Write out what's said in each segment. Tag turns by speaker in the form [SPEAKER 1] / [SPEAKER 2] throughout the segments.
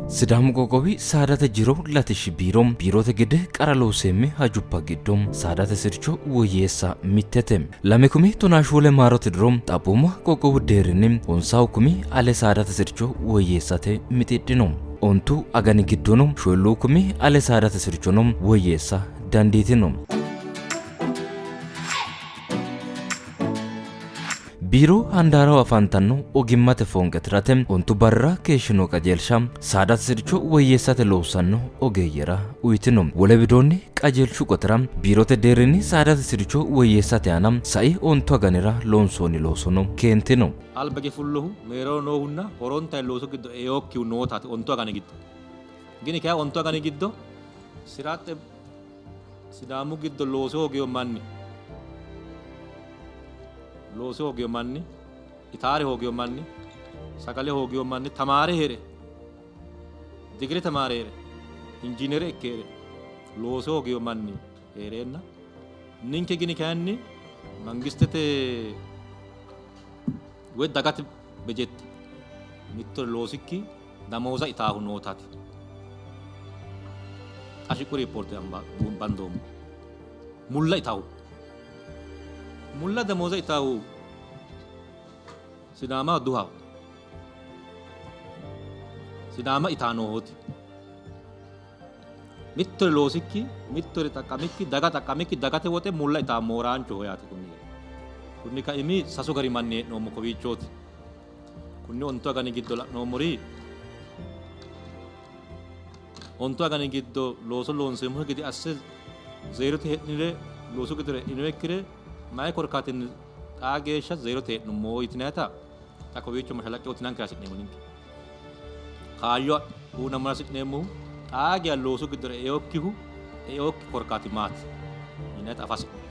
[SPEAKER 1] Sidaamu qoqqowi saadate jiro latishshi biiro biirote gede qara looseemme hajubba giddo saadate sircho woyyeessa mittete. 2014 maarote diro xaphooma qoqqowu deerrinni honsawu kumi ale saadate sircho woyyeessate mixidhino. Ontu agani giddono shoollu kumi ale saadate sirchono woyyeessa dandiitino. Biiro handaaraho afantanno ogimmate foonqe tirate ontu barrira keeshshino qajeelsha saadate sircho woyyeessate loossanno ogeeyyera uytino. Wole widoonni qajeelshu qotira biirote deerrinni saadate sircho woyyeessate aana sai ontu aganira loonsoonni loosono keentino.
[SPEAKER 2] Alba hige fullohu, mereero noohunna horontanni loosu giddo einokkihu nootaati ontu agani giddo. Gini kayi ontu agani giddo siraxxe Sidaamu giddo looso hoogino manni, looso hoogino manni, itaare hoogino manni, sagale hoogino manni tamaare hee're, digire tamaare hee're, injiinere ikke hee're looso hoogino manni hee'reenna ninke gini kayinni mangistete woy dagate bejette mittore loosikki damooza itaahu nootaati. Xa shiqqu riippoorte bandoommo. Mulla itaahu. Mulla damooza itaahu Sidaama duhaho. Sidaama itaa noohooti. Mittore loosikki, mittore xaqqamikki, daga xaqqamikki, dagate woxe mulla itaa mooraanchoho yaate kunni. Kunni kaimi sasu gari manni hee'noommo kowiichooti. Kunni ontu agani giddo la'noommori ontu agani giddo looso loonseemmo gede asse zeerote hee'nire loosu giddora e'inoyikkire mayi korkaatinni xaa geeshsha zeerote hee'nummo yitinayita xa kowiicho mashalaqqe uyitinankera hasi'neemmo ninke. Kaayyo uyinammora hasi'neemmohu xaa geya loosu giddora e'inokkihu e'inokki korkaati maati yinayita afa hasi'neemmo.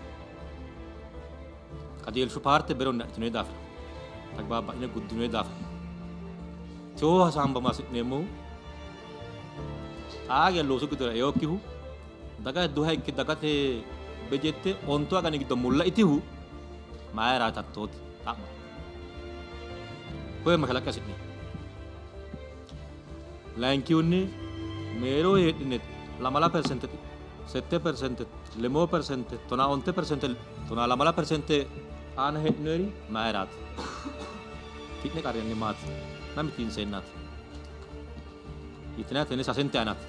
[SPEAKER 2] Qajeelshu paarte beronni adhitinoyi daafira, tagbaabba'ine guddinoyi daafira, tewo hasaambamo hasi'neemmohu xaa geya loosu giddora eokkihu daga duha ikke dagate bejette ontu agani giddo mulla itihu mayiraati hattooti xa'mo. Koye mashalaqqe hasi'neemmo. Layinkihunni mereero heedhine lamala persente, sette persente, lemoo persente, tonaa onte persente, tonaa lamala persente aana heedhinoyeri mayiraati? Ki'ne qarrinni maati? Ma mitiinseennaati? Yitinanni tenne sasente aanaati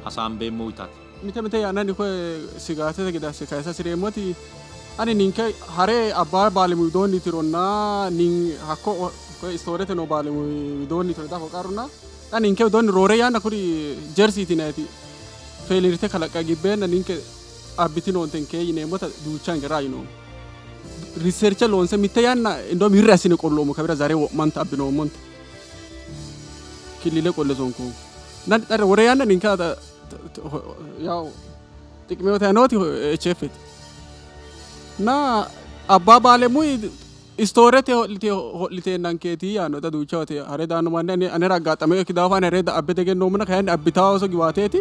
[SPEAKER 2] hasaambeemmo yitaati.
[SPEAKER 3] Mite mite yannanni koye sigaatete gede asse kayisa hasi'reemmoti ani ninke hare abbaa baalemu widoonni tironna hakko koye istoorete noo baalemu widoonni tiro dafo qarruna xa ninke widoonni roore yanna kuri jersiiti yinanniti feelirte kalaqqa gibbeenna ninke abbitinoontenke yineemmota duuchanke raa yinoommo. Riserche loonse mitte yanna indoom wirri assine qolloommo kawira zare wo'manta abbinoommonte killile qolle sonkoommo. Na xa wore yanna ninke yaw xiqimewota nooti HFti. Na abbaa baalemuyi istoorete ho'lite ho'liteennankeeti yaanno xa duucha wote hare daanno manni ane anera aggaxxamewokki daafo ani hare abbe degennoommona kayinni abbitawo iso giwaateeti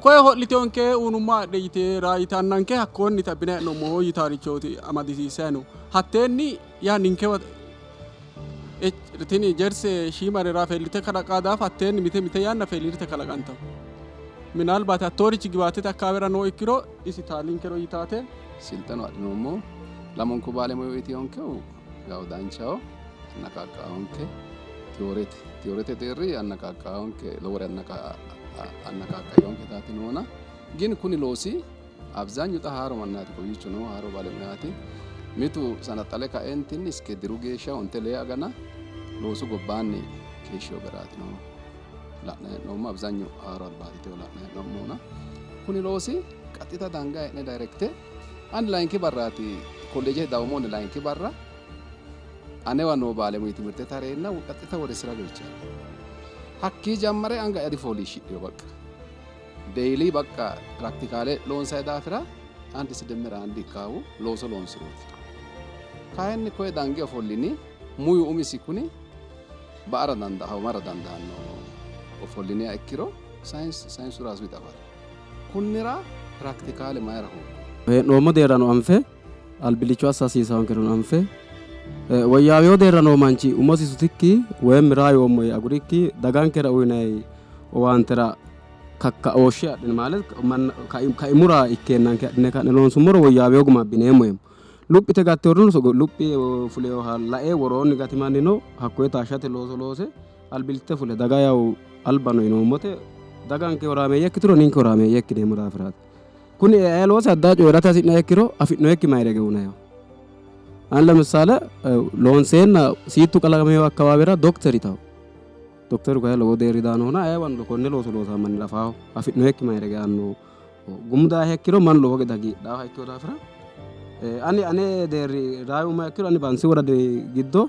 [SPEAKER 3] koye ho'liteonke uunumma adhe yite raa yitannanke hakkoonni abbine hee'noommoho yitaarichooti amadisiissayi no hatteenni yaa ninkewa tini jerse shiimarira feellite kalaqaa daafo hatteenni mite mite yanna feellirte kalaqantawo minaalbaati hattoorichi giwaatete akkaawera noo ikkiro isi taalinkero yitaate
[SPEAKER 4] Silxeno adhinoommo. Lamunku baalemuyu uyitiyonkehu yaw danchaho annaqaaqqaawonke tiyoorete tiyoorete deerri annaqaaqqaawonke lowore annaqaaqqayonke taati noona gin kuni loosi abzaanyu xa haaro mannaati kowiicho noo haaro baalemuyaati mitu sanaxxale kaeentinni iske diru geeshsha onte lee agana loosu gobbaanni keeshshiyo garaati noo la'nanni hee'noommo abzaanyu haaro albaatiteho la'nanni hee'noommohuna kuni loosi qaxxita danga e'ne dayirekte ani layinki barraati kolleeje dawumoonni layinki barra anewa noo baalemuyi timirte tareenna qaxxita wode sira ገብቻለሁ hakkii jammare anga'ya difooliishshidhino baqqa deyili baqqa piraktikaale loonsayi daafira አንድ ሲደመር አንድ ikkaahu looso loonsirooti kayinni koye dange ofollini muyu umisi kuni ba''ara dandaa hawamara dandaanno ofolliniha ikkiro sayinsu sayinsu raasu yixafal kunnira piraktikaale mayira hooggu
[SPEAKER 5] Hee'noommo deerrano anfe albillicho assa hasiisaankereno anfe
[SPEAKER 3] Woyyaaweyo deerra noo manchi umosi sutikki woyim raa yoommo yee agurikki dagankera uyinanni owaantera kakkaooshshe adhine ማለት kaimura ikkeennanke adhine ka'ne loonsummoro woyyaaweyo guma abbineemmo yeemmo. Luphite gatteworino luphi fuleyoha lae woroonni gati mannino hakkoye taashshate looso loose albillitte fule daga yawu albano yinoommote daganke horaameeyye ikkituro ninke horaameeyye ikkineemmo daafiraati. Kuni AI loosi adda coyi'rate hasi'niha ikkiro afi'noyekki mayirege unayo. Ani ለምሳሌ loonseenna siittu qalameyo akkawaawera dokter yitawo. Dokteru kayi lowo deerri daanohona ayeewano konne looso loosaa mannira afaaho afi'noyekki mayirege aanno gumu daayiha ikkiro mannu lowo gede hagiidhaaha ikkino daafira ani ane deerri raayumma ikkiro ani Bansi woradi giddo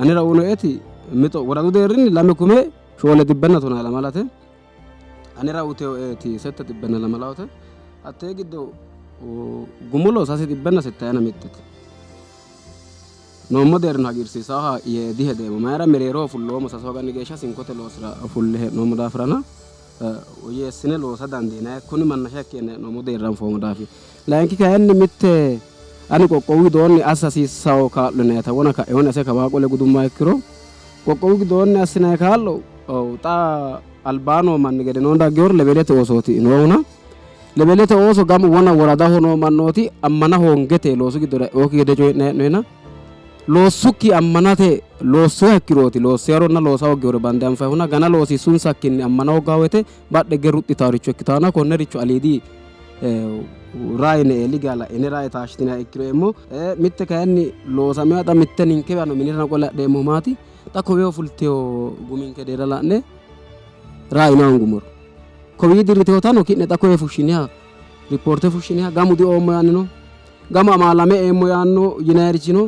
[SPEAKER 3] anera uyinoeti mixo woradu deerrinni 27,012te anera uyiteeti 602te hattee giddo gumulo 661te. Noommo deerrino hagiirsiisaaha yee dihedeemmo. Mayira mereeroho fulloommo sasu agani geeshsha sinkote loosira fulle hee'noommo daafirana woyyeessine loosa dandiinanni. Kuni mannasha ikkeenna hee'noommo deerra anfoommo daafi. Layinki kayinni mitte ani qoqqowu widoonni assa hasiissawo kaa'lo yinannita wona ka'ehunni ase kawaa qole gudummaha ikkiro qoqqowu gidoonni assinanni kaa'lo xa albaa noo manni gede noo daggewori lebelete oosooti noohuna lebelete ooso gamu wona woradaho noo mannooti ammana hoongete loosu giddora e'okki gede coyi'nanni hee'noyina loossukki ammanate loossuha ikkirooti loossiyaronna loosa hooggewore bande anfayihuna gana loosiissunsakkinni ammana hooggaa woyte badhe higge ruxxitaworicho ikkitawona konnericho aliidi rayine eeli geya la'ine raye taashshitinanniha ikkiro eemmo. Mitte kayinni loosamewa xa mitte ninkewano minirano qole adheemmohu maati xa koweho fultewo guminke deerra la'ne rayino angummoro kowii dirritewotano ki'ne xa kowe fushshiniha ripoorte fushshiniha gamu dioommo yaanni no, gamu amaalame eemmo yaanno yinayirichi no,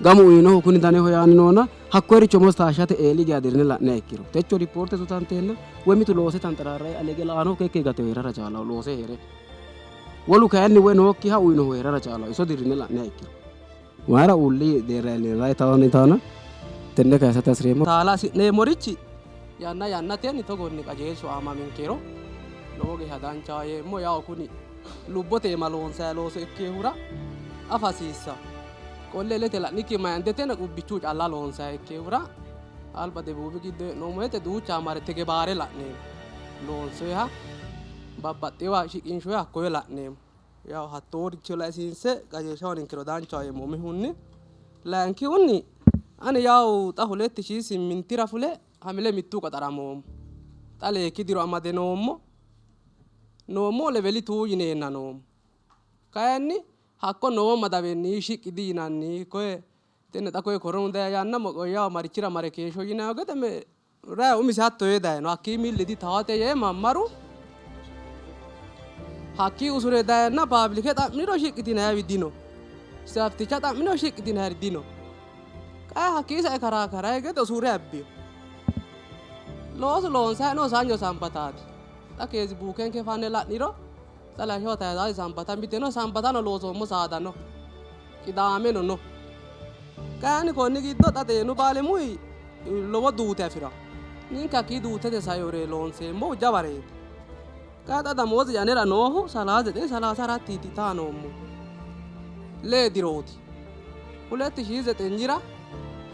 [SPEAKER 3] gamu uyinohu kuni daneho yaanni noona hakkoyericho umosi taashshate eeli geya dirine la'niha ikkiro techo ripoorte sutanteenna woy mitu loose tanxaraarrae alege la'ano kekke gateho hee'rara chaalawo loose hee're wolu kayinni woy nookkiha uyinohu hee'rara chaalawo iso dirine la'niha ikkiro mayira uulli deerra iillinara yitaana tenne kayisate hasi'reemmo.
[SPEAKER 5] Taala hasi'neemmorichi yanna yannatenni togonni qajeelshu aamaminkero lowo geeshsha danchaho yeemmo. Yawo kuni lubbote iima loonsanni looso ikkinohura afa hasiissanno. Qolle illete la'nikki mayindeteno qubbichu calla loonsanni ikkinohura alba debuubi giddo hee'noommo woyte duucha mare tegebaare la'neemmo. Loonsoyiha babbaxxewa shiqinshoyiha hakkoye la'neemmo. Yawo hattooricho laisiinse qajeelshaho ninkero danchaho yeemmo umihunni. Layinkihunni ani yawo xa 2008tira fule hamile mittu qaxaramoommo. Xa leekki diro amade noommo. Noommo leveli 2 yineenna noommo. Kayinni hakko noo madawenni shiqqi diyinanni. Koye tenne xa koye koronu dayi yanna moqoyyaho marichira mare keeshsho yinanni gede rayi umisi hatto yee dayino. Hakkii milli ditawate yee mammaru hakkii usure dayenna paablike xa'miniro shiqqitinaywi dino. Safticha xa'miniro shiqqitinayri dino. Kayi hakkii sae karaakarayi gede usure abbiyo. Loosu loonsayi noo sanyo sambataati. Xa keesibuukenke fanne la'niro xa lawishshaho tayisaasi sambata mite no sambatano loosoommo saada no. Qidaameno no. Kayinni konni giddo xa xeenu baalemuyi lowo duute afi'rawo. Ninke hakkii duutete saeore loonseemmohu jawareeti. Kayi xa damoozi anera noohu 39 34 taa noommo. Lee dirooti. 2009ra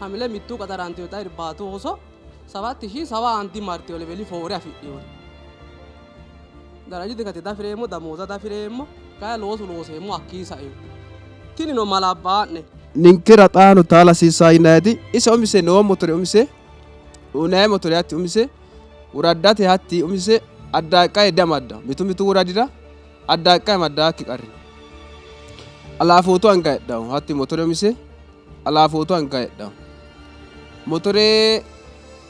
[SPEAKER 5] hamile mittu qaxarantiyo xa irbaatu ooso 7071 martiyo leveli foore afidhiyori. Daraji dikate dafireemmo damooza dafireemmo kayi loosu looseemmo hakkii saeyo. Tinino malabbaa'ne.
[SPEAKER 6] Ninkera xaano taala hasiissaa yinayiti ise umise noo motore umise unayi motore hatti umise woraddate hatti umise addaaqqa diamadda mitu mitu woradira addaaqqa amaddaakki qarri alaafootu anga hedhawo hatti motore umise alaafootu anga hedhawo motore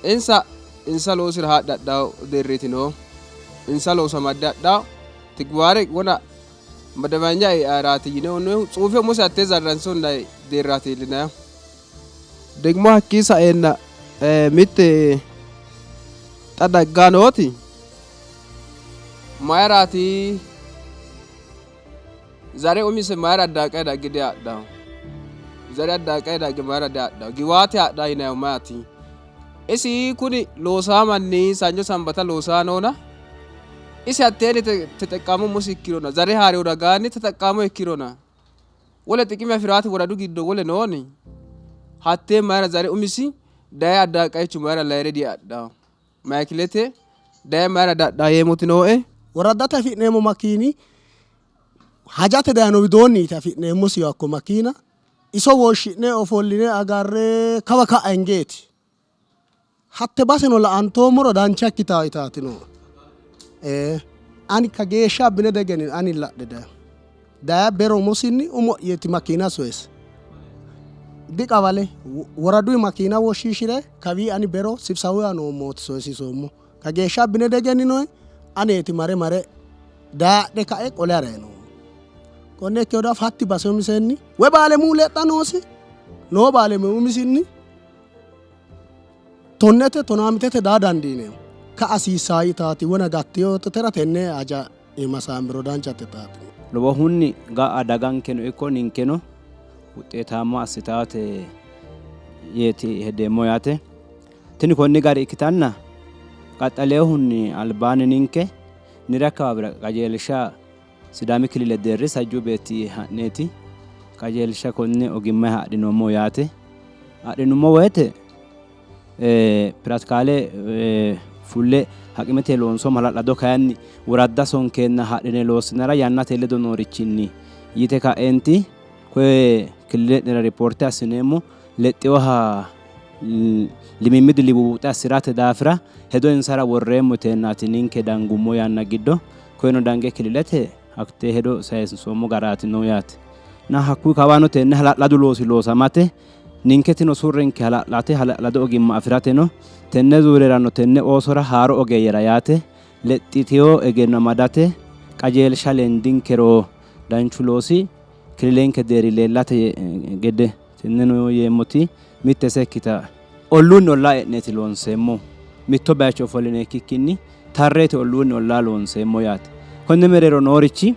[SPEAKER 6] insa insa loosira haadhe hadhawo deerriiti noo insa looso amadde hadhawo tigwaare wona madabanya ayraati yine onnohu tsuufe umose hattee zarransonna deerraati iillinayo degmo hakkii saeenna mitte xa daggaa nooti mayraati zare umise mayra addaaqayi dagge diadhawo zare addaaqayi dagge mayra diadhawo giwaate adha yinayo maati isi kuni loosaa manni sanjo sambata loosaa noona isi hatteeni teteqqamo umosi ikkirona zare haariyo ragaanni teteqqamo ikkirona wole xiqime afiraati woradu giddo wole nooni Hattee mayra zare umisi daye addaaqayichu mayra layre diadhawo? Mayikilete daye mayra dadhaa yeemmoti nooe.
[SPEAKER 7] Woraddate afi'neemmo makiini hajate dayino widoonniiti afi'neemmosihu hakko makiina iso woshshi'ne ofolline agarre kawa ka'a hingeeti. Hatte baseno la'antoommoro dancha ikkitaa yitaati nooe. Ee, ani kageeshsha abbine degeni ani la'ne dayo. Daya bero umusinni umo'yeeti makiina soyise. Diqawale woradu makiina woshshiishire kawii ani bero sibsawiwa noommooti soyisiisoommo. Kageeshsha abbine degeninoe aneeti mare mare daadhe kae qole harayi noommo. Konne ikkino daafo hatti base umisenni woy baalemuu lexxa noosi noo baalemuu umisinni tonnete tonaamitete daa dandiineemmo. Ka hasiissaa yitaati wona gattiyotera tenne haja iima saambiro danchate taati.
[SPEAKER 8] Lowohunni ga'a dagankeno ikko ninkeno wuxxeetaamma assitaate yeeti hedeemmo yaate. Tini konni gari ikkitanna qaxxaleehunni albaanni ninke niri akkawaawira qajeelsha Sidaami kilile deerri sajjuu beetti ha'neeti qajeelsha konne ogimma adhinoommo yaate. Adhinummo woyte piratikaale fulle haqimete loonsoommo hala'lado kayinni woradda sonkeenna hadhine loossinara yannate ledo noorichinni yite ka'eenti koye kilile'nera ripoorte assineemmo lexxinoha limimidi liwuwuxe assi'rate daafira hedo insara worreemmo yiteennaati ninke dangummo yanna giddo koyeno dange kililete hattee hedo sayinsoommo garaati no yaate. Na hakkuyi kawaano tenne hala'ladu loosi loosamate ninketino surrenke hala'late hala'lado ogimma afi'rateno tenne zuurerano tenne oosora haaro ogeeyyera yaate lexxiteyo egenno amadate qajeelsha lendinkero danchu loosi kililenke deeri leellate gede tenneno yeemmoti mitte sekkita olluunni ollaa e'neeti loonseemmo. Mitto bayicho ofolline ikkikkinni tarreeti olluunni ollaa loonseemmo yaate. Konne mereero noorichi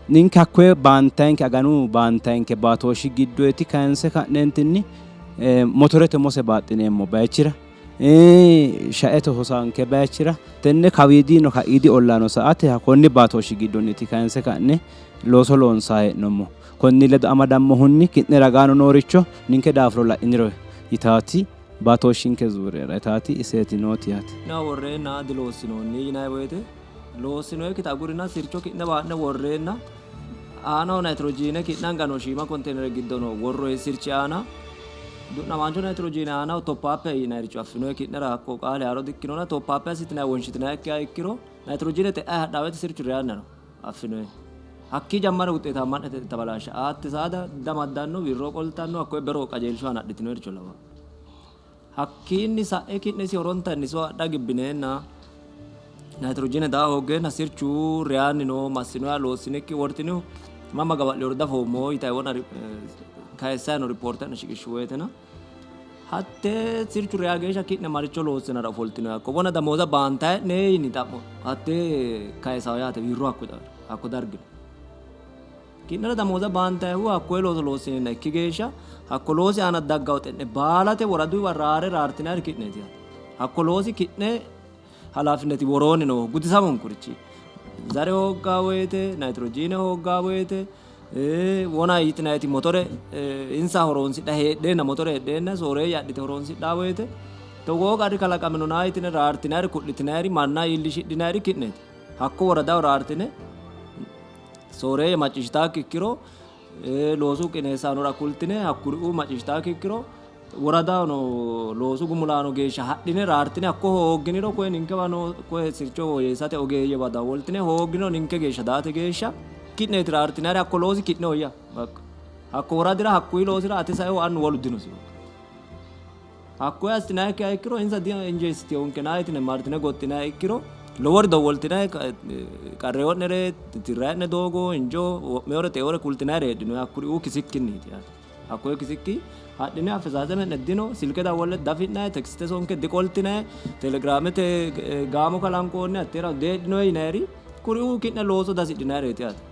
[SPEAKER 8] ninke hakkoye baantayinke aganu baantayinke baatooshshi giddoyti kayinse ka'neentinni motorete mose baaxxineemmo bayichira shaete hosanke bayichira tenne kawiidino ka'iidi ollaano sa''ate konni baatooshshi giddonniiti kayinse ka'ne looso loonsaa hee'noommo. Konni ledo amadammohunni ki'ne ragaano nooricho ninke daafuro la'iniro yitaati baatooshshinke zuurera yitaati iseeti nooti yaate.
[SPEAKER 9] Na worreenna diloossinoonni yinanni woyte loossinoyikkita agurina sircho ki'ne waa'ne worreenna aanaho nayitiroojiine ki'ne anga noo shiima konteenere giddo no worroyi sirchi aana du'namaancho nayitiroojiine aanaho toppaappe yinayiricho affinoyi ki'nera hakko qaali haaro dikkinona toppaappe assitinayi wonshitinayikkiha ikkiro nayitiroojiine xe'ayi hadhaa woyte sirchu reyanna no affinoyi. Hakkii jammare wuxeetaamma'ne tabalaashsha aatti saada damaddanno wirro qoltanno hakkoye bero qajeelshu aana adhitinoyiricho lawa. Hakkiinni sa'e ki'ne isi horontanni iso adha gibbineenna nayitirojine daa hooggeenna sirchu reyaanni no massinoya loossinekki wortinihu mama gawa'liyoru dafoommo yitayi wona kayissayi no ripoorte'ne shiqishshu woyitena hatte sirchu reya geeshsha ki'ne maricho loossinara ofoltino hakko wona damooza baantaye'ne yini xa'mo hatte kayisawo yaate wirro hakko dargino. Ki'nera damooza baantayihu hakkoye looso loossineenna ikki geeshsha hakko loosi aana daggawo xe'ne baalate woraduyiwa raare raartinayiri ki'neeti yaate. Hakko loosi ki'ne halaafineti woroonni noohu gudisamunkurichi zare hooggaa woyite nayitiroojiine hooggaa woyite wona yitinayiti motore insa horoonsidha heedheenna motore heedheenna sooreeyye adhite horoonsidhaa woyite togoo qarri kalaqamino naa yitine raartinayiri ku'litinayiri manna iillishidhinayiri ki'neeti. Hakko woradaho raartine sooreeyye macciishshitaakki ikkiro loosu qineessaanora kultine hakkuriuu macciishshitaakki ikkiro woradahono loosu gumulaano geeshsha hadhine raartine hakko hoogginiro koye ninkewa noo koye sircho woyyeessate ogeeyyewa dawwoltine hoogginiro ninke geeshsha daate geeshsha ki'neeti raartinayiri hakko loosi ki'nehoyya bakka hakko woradira hakkuyi loosira ate saehu annu wolu dinosi Hakkoye assitinayikkiha ikkiro insa di-injeessitinonkena yitine martine goxxinanniha ikkiro lowori dowwoltinanni qarreewo'nere tirrayi'ne doogo injo wo'meewore xeewore kultinayire heedhinoyi hakkuriuu kisikkinniiti yaate. Hakkoye kisikki hadhine affesaatseme'ne dino silke dawwolle dafi'nayi tekste sonke diqoltinayi telegiraamete gaamo kalanqoonni hatteera deedhinoyi yinayiri kuriuu ki'ne looso dasidhinayireeti yaate.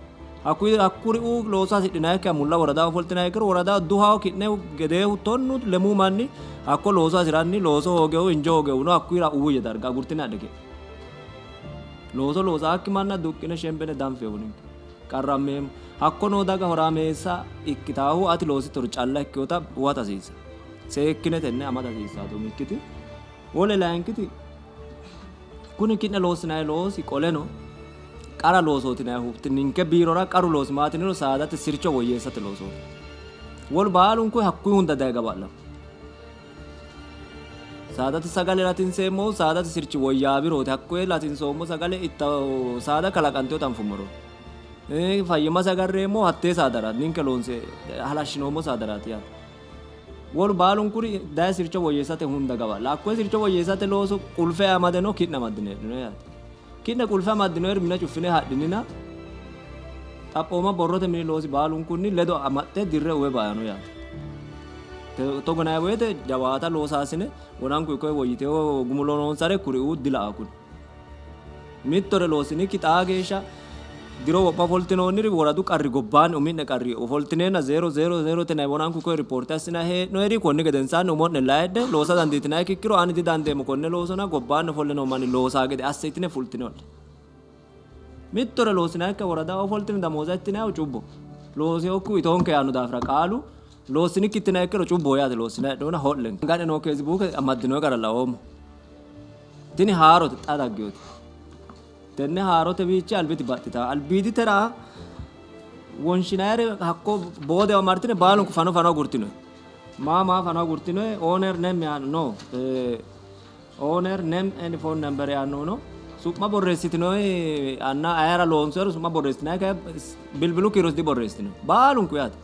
[SPEAKER 9] Hakkuriuu looso hasidhinayikkiha mulla woradaho ofoltinanni ikkiro woradaho duhaho ki'ne gedeehu tonnu lemuu manni hakko looso hasi'ranni looso hoogehu injo hoogehu no hakkuyira uwuyye darga agurtine adhe ki'ne. Looso loosaakki manna duqqine shembene danfeemmo ninke. Qarrammeemmo. Hakko noo daga horaameessa ikkitaahu ati loosittori calla ikkinota huwata hasiissanno. Seekkine tenne amada hasiissaate umikkiti. Wole layinkiti kuni ki'ne loossinanni loosi qoleno qara loosooti yinannihu ninke biirora qaru loosi maati yiniro saadate sircho woyyeessate loosooti. Wolu baalunku hakkuyi hunda daye gawa'lanno. Saadate sagale latinseemmohu saadate sirchi woyyaawirooti. Hakkuyi latinsoommo sagale itta saada kalaqantinota anfummorooti. Fayyimase agarreemmohu hattee saadara ninke loonse halashshinoommo saadaraati yaate. Wolu baalunkuri daye sircho woyyeessate hunda gawa'la. Hakkoye sircho woyyeessate looso qulfe amadeno ki'ne amaddine heedhino yaate. Ki'ne qulfe amaddinoyeri mine cuffine hadhinina xaphooma borrote mini loosi baalunkunni ledo amaxxe dirre uwe baano yaate. Togo yinanni woyte jawaata loosaasine wonanku ikko woyyitewo gumulo noonsare kuriuu dila'a kuni. Mittore loossinikki xaa geeshsha diro wo'ma ofoltinoonniri woradu qarri gobbaanni umi'ne qarri ofoltineenna zeero zeero zeerote yinanni wonanku koye ripoorte assinanni hee'noyeri konni gedensaanni umo'ne layidhe loosa dandiitinannikki ikkiro ani didandeemmo konne loosona gobbaanni ofolle noo manni loosaa gede asse yitine fultine olle. Mittore loossinannikkiha woradaho ofoltine damooza ittinannihu cubboho. Loosinokkihu itoonke yaanno daafira qaalu loossinikki ittinanni ikkiro cubboho yaate loossinanni hee'noonnina ho'lenke. Anga'ne noo feesibuuke amaddinoyi gara laoommo. Tini haarote xa dagginoti. Tenne haarote wiichi albiti baxxitanno. Albiiditera wonshinayire hakko boodewa martine baalunku fano fano agurtinoyi. Maa maa fano agurtinoyi? Owner name yaanno no. Owner name and phone number yaannohu no. Su'ma borreessitinoyi anna ayera loonsoyero su'ma borreessitinayi kayi bilbilu kiirosi diborreessitinoyi. Baalunku yaate.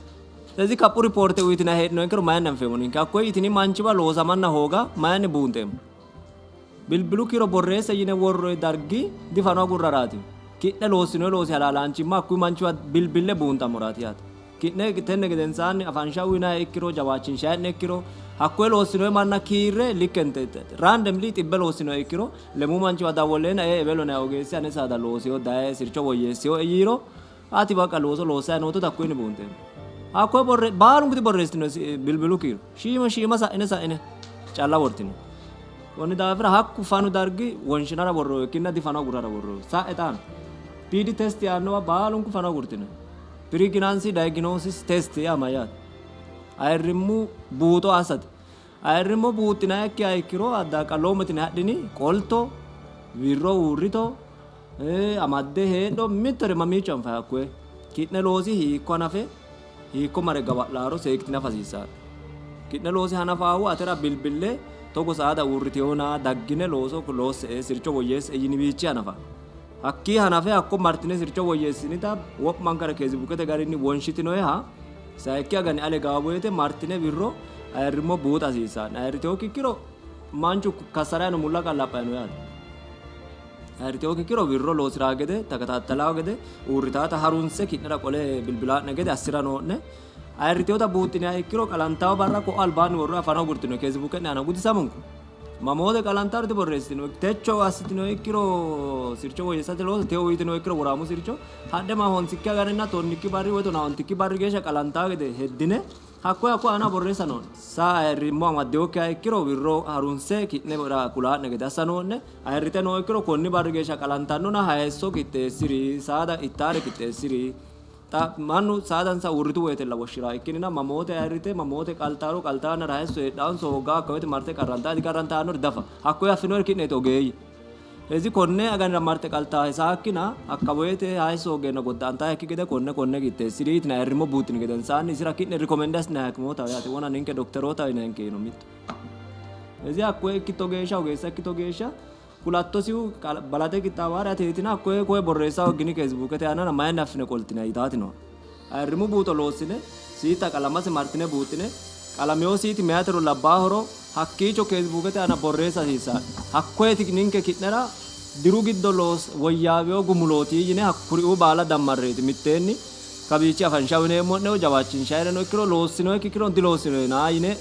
[SPEAKER 9] ስለዚህ kaphu ripoorte uyitinanni heedhinoyinkero mayinni anfeemmo ninke? Hakkoye yitini manchiwa loosamanna hooga mayinni buunxeemmo? Bilbilu kiiro borreesse yine worroyi dargi difano agurraraati. Ki'ne loossinoyi loosi halaalaanchimma hakkuyi manchiwa bilbille buunxammoraati yaate. Ki'ne tenne gedensaanni afansha uyinanni ikkiro, jawaachinshayi'ne ikkiro, hakkoye loossinoyi manna kiirre likkente randomly xibbe loossinoyi ikkiro lemuu manchiwa dawwolleenna ee ebelo yinanni ogeessi ane saada loosiyo daye sircho woyyeessiyoe yiiro Ati baqa looso loossanni noottota hakkuyinni buunxeemmo. Hakkoye borre baalunku diborreessitino bilbilu kiiro shiima shiima sa'ine sa'ine calla wortino. Konni daafira hakku fanu dargi wonshinara worroonni ikkinna difano agurrara worroonni. Sa'e xaano PD test yaannowa baalunku fano agurtino. Pregnancy diagnosis test yaa mayyaate? Ayirrimmu buuxo assate. Ayirrimmo buuxxinannikkiha ikkiro adda qalloommo yitine hadhini qolto wirro uurrito amadde heedho mittore mamiicho anfayi hakkoye. Ki'ne loosi hiikko hanafe hiikko mare gawa'laaro seekkitine afa hasiissanno. Ki'ne loosi hanafaahu atera bilbille togo saada uurriteyona daggine looso loosse''e sircho woyyeesse''e yiniwiichi hanafanno. Hakkii hanafe hakko martine sircho woyyeessinita wo'mankare keezibukete garinni wonshitinoyiha sayikki agani ale gawo woyte martine wirro ayirrimmo buuxa hasiissanno. Ayirriteokki ikkiro manchu kassarayi no mulla qallaphayi no yaate. Ayirriteokki ikkiro wirro loosiraa gede takataattalaa gede uurritaata harunse ki'nera qole bilbilaa'ne gede assira noo'ne. Ayirriteota buuxxiniha ikkiro qalantawo barra ko'o albaanni worro afano agurtino keesibuke'ne aana gudisamunku. Mamoote qalantaro diborreessitino. Techo assitino ikkiro sircho woyyeessate looso teo uyitino ikkiro woraamu sircho hadhe ma honsikki aganinna tonnikki barri woy tonaa ontikki barri geeshsha qalantawo gede heddine hakkoye hakko aana borreessa noo'ne. Saa ayirrimmo amaddinokkiha ikkiro wirro harunse ki'nera kulaa'ne gede assa noo'ne. Ayirrite noo ikkiro konni barri geeshsha qalantannona hayisso qixxeessi'ri, saada ittaare qixxeessi'ri. Xa mannu saadansa uurritu woyitella woshshi'ranno ikkinnina mamoote ayirrite, mamoote qaltaaro, qaltaa yannara hayisso heedhaanso hooggaa hakka woyite marte qarrantaa diqarrantaa yaannori dafa. Hakkoye affinori ki'neeti ogeeyye. ስለዚህ konne aganira marte qaltaahe saakkina hakka woyite hayisso hooggeenna godda'antaahekki gede konne konne qixxeessi'ri yitine ayirrimmo buuxxini gedensaanni isira ki'ne rikomendi assinayi hakimootaho yaate. Wona ninke dokterootaho yinanke yino mittu. ስለዚህ hakkoye ikkitto geeshsha ogeessa ikkitto geeshsha kulattosihu balaxe qixxaawaari ateetina hakkoye koye borreessa hooggini feesibuukete aanana mayinni affine qoltine yitaati no. Ayirrimu buuxo loossine siitta qalamase martine buuxxine qalamino siiti meyatero labbaahoro hakkiicho feesibuukete aana borreessa hasiissanno. Hakkoyeeti ninke ki'nera diru giddo loos woyyaawino gumulooti yine hakkuriuu baala dammarreeti mitteenni kawiichi afansha uyineemmo'nehu jawaachinshayreno ikkiro loossinoyikki ikkiro diloossinoyina yine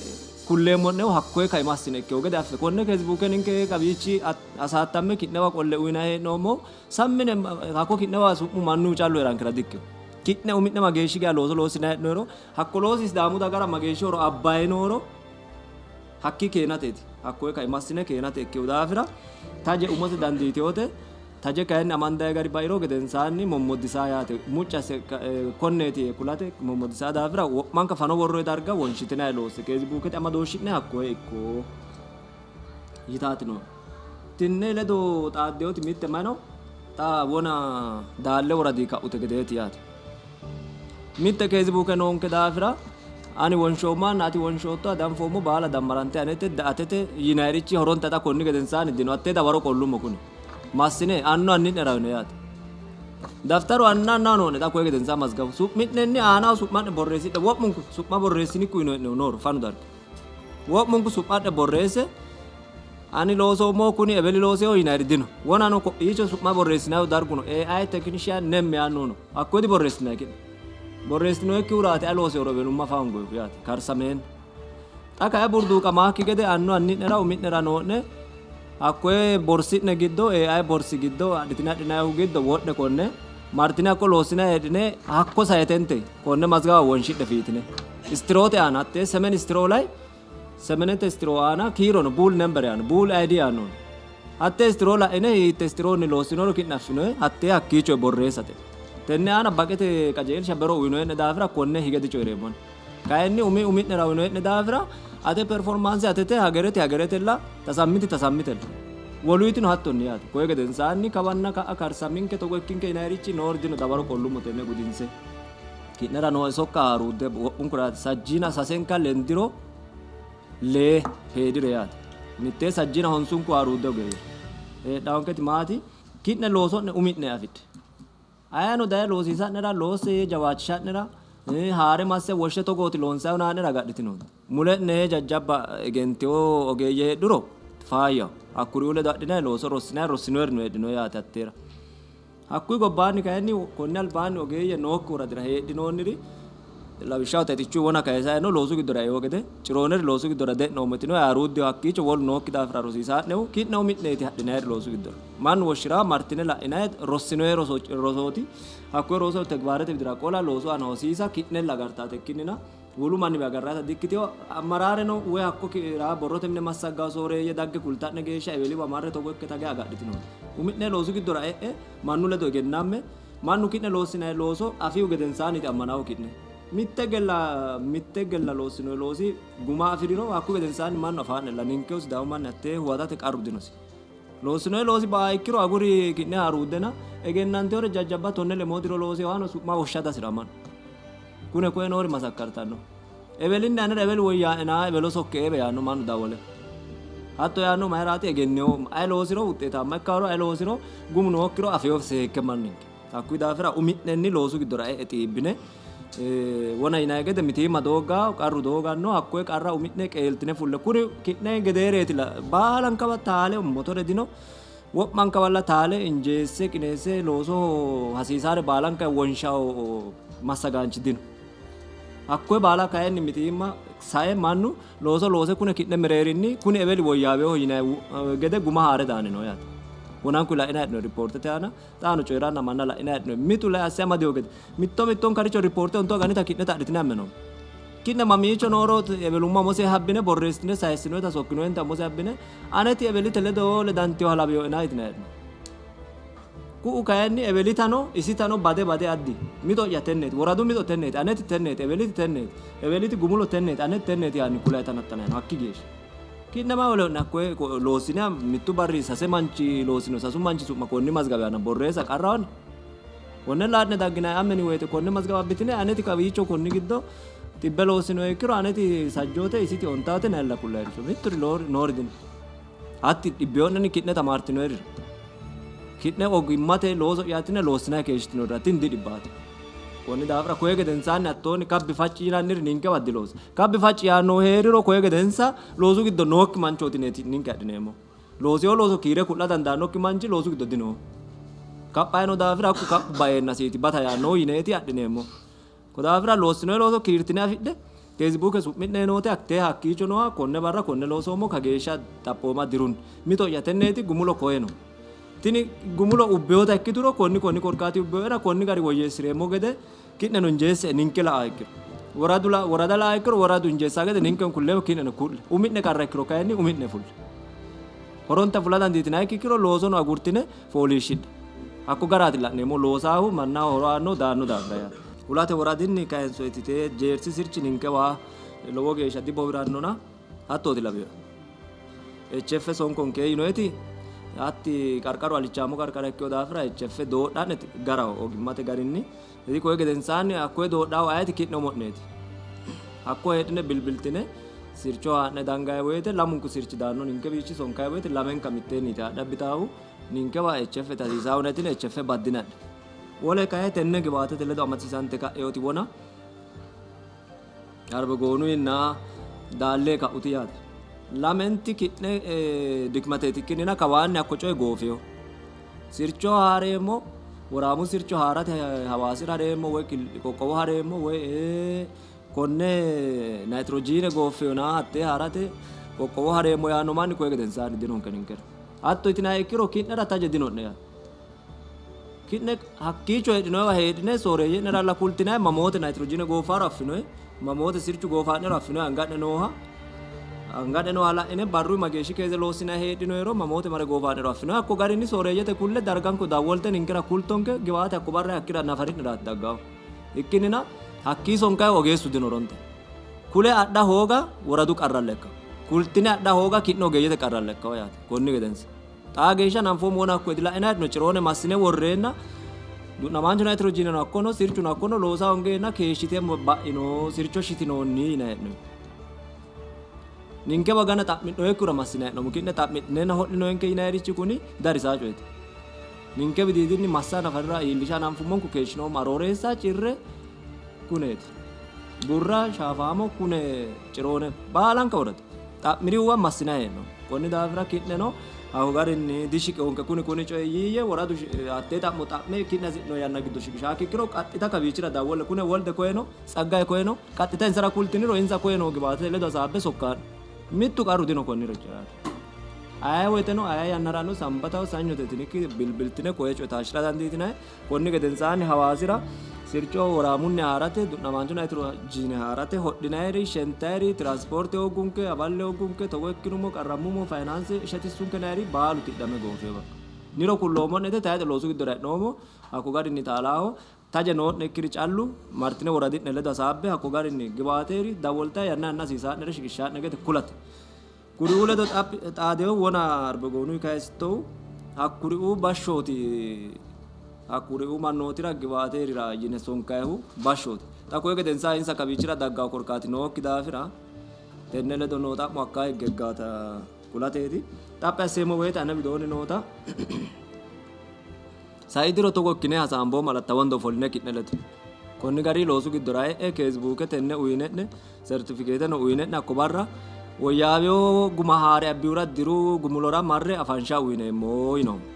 [SPEAKER 9] kulleemmo'nehu hakkoye kaima assine ikkewo gede affe. Konne feesibuuke ninke kawiichi hasaattamme ki'newa qolle uyinanni hee'noommohu sammine hakko ki'newa su'mu mannu callu heerankera dikkino. Ki'ne umi'ne mageeshshi geya looso loossinanni hee'noyiro hakko loosi Sidaamu dagara mageeshshi horo abbayi nooro hakkii keenateeti. Hakkoye kaima assine keenate ikkewo daafira taje umose dandiitinote. Taje kayinni amandayi gari bairo gedensaanni mommoddisaa yaate. Mucci asse konneeti yee kulate mommoddisaa daafira wo'manka fano worroyi darga wonshitinayi loosse. Feesibuukete amadooshshi'ne hakkoye ikko yitaati nooe. Tinne ledo xaaddinoti mitte mayi no xa wona Daalle woradi ka'ute gedeeti yaate. Mitte feesibuuke noonke daafira ani wonshoommohanna ati wonshoottoha danfoommo baala dammarante anete atete yinayirichi horonta xa konni gedensaanni dino. Hattee dawaro qollummo kuni. Massine annu anni'nera uyino yaate. Daftaru anna annaho noo'ne xa koye gedensaa mazgabu su'mi'nenni aanaho su'ma'ne borreessidhe wo'munku su'ma borreessinikki uyino'nehu nooro fanu darga. Wo'munku su'ma'ne borreesse ani loosoommohu kuni ebeli looseho yinayiri dino. Wonano ko'iicho su'ma borreessinayihu dargu no. AI technician nem yaannohu no. Hakkoye diborreessinayi ki'ne. Borreessinoyikkihuraati ayi loosehoro ebelumma afa hoongoyihu yaate. Karsameenna. Xa kayi burduuqamaakki gede annu anni'nera umi'nera noo'ne hakkoye borsi'ne giddo AI borsi giddo adhitine adhinayihu giddo wodhe konne martine hakko loossinayi heedhine hakko sayitente konne mazgawa wonshidhe fiitine istiroote aana hattee semen istiroo lay semenete istiroo aana kiiro no buul nember yaanno buul ID yaanno hattee istiroo la'ine hiitte istiroonni loossinoro ki'ne affinoye hattee hakkiicho borreessate tenne aana baqete qajeelsha bero uyinoye'ne daafira konne hige dicoyi'reemmoni. Kayinni umi umi'nera uyinoye'ne daafira ate performaanse atete, hagerete hageretella, tasammiti tasammitella. Woluyitino hattonni yaate. Koye gedensaanni kawanna ka'a karsaminke togo ikkinke yinayirichi noori dino dawaro qollummo tenne gudinse. Ki'nera nooe sokka haaruudde wo'munkura yaate. Sajjiina sasenka lendiro lee heedire yaate. Mittee sajjiina honsunku haaruudde ogeeyye. Heedhaanketi maati? Ki'ne looso'ne umi'ne afidhe. Ayeno daye loosiisa'nera, loosse yee jawaachisha'nera, haa're masse woshshe togooti loonsayihu yaa'nera agadhitinoonte. Mule'ne jajjabba egentino ogeeyye heedhuro faayyaho. Hakkuriuu ledo adhinayi looso rossinayi rossinoyirino heedhino yaate hatteera. Hakkuyi gobbaanni kayinni konni albaanni ogeeyye nookki woradira heedhinoonniri lawishshaho Xexichu wona kayisayi no loosu giddora eino gede, Cirooneri loosu giddora de'noommo yitino, Haaruuddeho hakkiicho wolu nookki daafira rosiisaa'nehu ki'ne umi'neeti hadhinayiri loosu giddora. Mannu woshshi'ra martine la'inanni rossinoyi rosooti. Hakkoye roso tegibaarete widira qola, loosu aana hosiisa ki'nella agartaate ikkinnina wolu manniwi agarrannita dikkitino. Ammaraareno woy hakko ki'ra borrote mine massagganno sooreeyye dagge kulta'ne geeshsha eweliwa marre togo ikke tage agadhitinoonte. Umi'ne loosu giddora e'e mannu ledo egennamme. Mannu ki'ne loossinanni looso afihu gedensaanniiti ammanannohu ki'ne. Mitte gella mitte gella loossinoyi loosi guma afi'riro hakkuyi gedensaanni mannu afaa'nella. Ninkehu Sidaamu manni hattee huwatate qarru dinosi. Loossinoyi loosi ba''a ikkiro aguri ki'ne haaruuddena egennantinore jajjabba tonne lemoo diro loosewohano su'ma woshsha dihasi'ramanno. Kune koye noori masakkartanno. Ebelinni anera ebeli woyyaa'ena ebelo sokke eebe yaanno mannu dawole. Hatto yaannohu mayiraati? Egennino aye loosiro wuxxeetaamma ikkahoro aye loosiro gumu nookkiro afeyo seekke manninke. Hakkuyi daafira umi'nenni loosu giddora e'e xiibbine wona yinanni gede mitiimma doogga qarru dooganno hakkoye qarra umi'ne qeeltine fulle kuri ki'ne gedeereeti baalankawa taale motore dino wo'mankawalla taale injeesse qineesse loosoho hasiisaare baalanka wonshawo massagaanchi dino. Hakkoye baala kayinni mitiimma sae mannu looso loose kune ki'ne mereerinni kuni eweli woyyaaweho yinanni gede guma haa're daanni no yaate. Wonanku la'inanni hee'noonni ripoortete aana xaano coyi'ranna manna la'inanni hee'noonni. Mitu lai asse amadino gede mitto mittonkaricho ripoorte ontu aganita ki'ne xa'litine amme no. Ki'ne mamiicho nooro ewelumma umose habbine borreessitine sayissinoyita sokkinoyinta umose habbine aneti ewelite ledo ledantinoha lawinoena yitinanni hee'noonni. Ku'u kayinni ewelitano isitano bade bade addi. Mixo'ya tenneeti, woradu mixo tenneeti, aneti tenneeti, eweliti tenneeti, eweliti gumulo tenneeti, aneti tenneeti yaanni kulayi tanaxxanayi no hakki geeshsha. Ki'ne mayi woleho'ne hakkoye loossine mittu barri sase manchi loosino sasu manchi su'ma konni mazgawi aana borreessa qarrahoni? Konne laa'ne dagginayi ammeni woyite konne mazgaba abbitine aneti kawiicho konni giddo xibbe loossinoe ikkiro aneti sajjoote isiti ontaate nayilla kullayiricho mitturi noori dino. Hatti dhibbiyo'nenni ki'ne tamaartinoerira, ki'ne ogimmate looso'yaatine loossinanni keeshshitinorira tini didhibbaati. Konni daafira koye gedensaanni hattoonni kabbi facci yinanniri ninkewa diloosa. Kabbi facci yaannohu hee'riro koye gedensa loosu giddo nookki manchooti yineeti ninke adhineemmohu. Loosino looso kiire ku'la dandaannokki manchi loosu giddo dinoo. Kaphayi noo daafira hakku kaphu baeennasiiti bata yaannohu yineeti adhineemmohu. Ko daafira loossinoyi looso kiirtine afidhe Feesibuuke su'mi'ne noote hattee hakkiicho nooha konne barra konne loosoommo kageeshsha xaphooma dirunni mixo'ya tenneeti gumulo koye no. Tini gumulo ubbinota ikkituro konni konni korkaati ubbinoena konni gari woyyeessi'reemmo gede ki'neno injeesse''e ninke la'a ikkiro woradu worada la'a ikkiro woradu injeessaa gede ninkeno kulleemmo ki'neno ku'le. Umi'ne qarra ikkiro kayinni umi'ne fulle. Horonta fula dandiitinannikki ikkiro loosono agurtine fooliishshidhe. Hakko garaati la'neemmo loosaahu mannaho horo aanno daanno daafira yaate. Hulate woradinni kayinsoyiti tee jeersi sirchi ninkewa lowo geeshsha dibowirannona hattooti lawinoe. HF sonkonke yinoyiti hatti qarqaru alichaamo qarqara ikkino daafira HF doodha'ne garaho ogimmate garinni. Isi koye gedensaanni hakkoye doodhaahu ayeti ki'ne umo'neeti. Hakko heedhine bilbiltine sircho haa'ne dangayi woyite lamunku sirchi daanno ninkewiichi sonkayi woyite lamenka mitteenniiti haadhe abbitaahu ninkewa HF te hasiisaahu netine HF baddine adhe. Wole kayi tenne giwaatete ledo amadisiisante ka'eoti wona Arbegoonuyinna Daallee ka'uti yaate. Lamenti ki'ne dikmateeti ikkinnina kawaanni hakko coyi goofino. Sircho haareemmo, woraamu sircho haarate Hawaasira hareemmo woy qoqqowo hareemmo woy konne nayitiroojiine gooffinona hattee haarate qoqqowo hareemmo yaanno manni koye gedensaanni dinonke ninkera. Hatto yitinanniha ikkiro ki'nera taje dino'ne yaate. Ki'ne hakkiicho heedhinoyiwa heedhine sooreeyye'neralla kultinanni mamoote nayitiroojiine gooffaro affinoyi, mamoote sirchu goofa'nero affinoyi anga'ne nooha anga'ne nooha la'ine barru mageeshshi keeze loossinanni heedhinoyiro mamoote mare goofa'nero affinoyi. Hakko garinni sooreeyyete kulle darganko dawwolte ninkera kultonke giwaate hakko barra hakkira nafari'neraati daggahu. Ikkinnina hakkii sonkayihu ogeessu dino horonta. Kule adha hooga woradu qarralla ikkanno. Kultine adha hooga ki'ne ogeeyyete qarralla ikkanno yaate konni gedensa. Xaa geeshsha hananfoommo wona hakko dila'inanni hee'noonni. Ciroone massine worreenna du'namaanchu nayitiroojiineno hakko no, sirchuno hakko no, loosa hoongeenna keeshshite ba'ino, sircho shitinoonni yinanni hee'noonni. Ninkewa gana xa'mi'noyikkihura massinanni hee'noommo. Ki'ne xa'midhineenna ho'linoyinke yinannirichi kuni darisaa coyeeti. Ninke widiidinni massa nafarira iillisha hananfummonku keeshshinoommo. Arooreessa cirre kuneeti. Burra shaafaamo kune ciroone baalanka worate. Xa'mirihuwa massinanni hee'noommo. Konni daafira ki'neno hakko garinni dishiqinonke kuni kuni coyi yiiyye woradu hattee xa'mo xa'me ki'ne hasi'noonni yanna giddo shiqishaakki ikkiro qaxxita kawiichira dawwolle kune Wolde koye no Tsaggaye koye no qaxxita insara kultiniro insa koye noo giwaatete ledo hasaabbe sokkaano. Mittu qarru dino konniricho yaate. Aye woyteno aye yannarano sambataho sanyote yitinikki bilbiltine koye coye taashshi'ra dandiitinanni. Konni gedensaanni Hawaasira sircho woraamunni haa'rate, du'namaancho nayitiroojiine haa'rate, hodhinayiri, shentayiri, tiraansipoorte hooggunke, haballe hooggunke, togo ikkinummo, qarrammummo, fayinaanse shetissunke yinayiri baalu tidhame goofino bakka. Niro kulloommo'nete tayixe loosu giddora e'noommo. Hakko garinni taalaaho. Taje noo'nekkiri callu martine woradi'ne ledo hasaabbe hakko garinni giwaateri dawwoltayi yanna yanna hasiisaa'nere shiqishshaa'ne gede kulate. Kuriuu ledo xaadehu wona Arbegoonunni kayisittohu hakkuriuu bashshooti, hakkuriuu mannootira giwaateerira yine sonkayihu bashshooti. Xa koye gedensaanni insa kawiichira dagganno korkaati nookki daafira tenne ledo noo xa'mo hakkaa higge higgaata kulateeti. Xaphi asseemmo woyte ane widoonni noota Sai diro togo ikkine hasaamboommo Alatta Wondo ofolline ki'ne ledo. Konni garinni loosu giddora e'e keesibuuke tenne uyine'ne sertifikeeteno uyine'ne hakko barra woyyaawino guma haa're abbihura diru gumulora marre afansha uyineemmo yinoommo.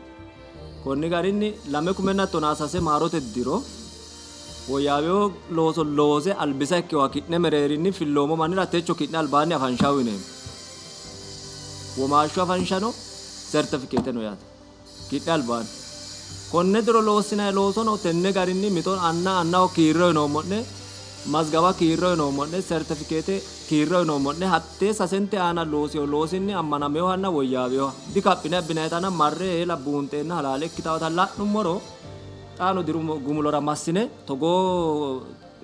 [SPEAKER 9] Konni garinni 2013 maarote diro woyyaawino looso loose albisa ikkinoha ki'ne mereerinni filloommo mannira techo ki'ne albaanni afansha uyineemmo. Womaashshu afanshano sertifikeeteno yaate. Ki'ne albaanni. Konne diro loossinanni loosono tenne garinni mixo anna annaho kiirre uyinoommo'ne, mazgaba kiirre uyinoommo'ne, sertefikeete kiirre uyinoommo'ne, hattee sasente aana loosino loosinni ammanaminohanna woyyaawinoha dikaphine abbinannitana marre eela buunxeenna halaale ikkitannota la'nummoro xaano diru gumulora massine togoo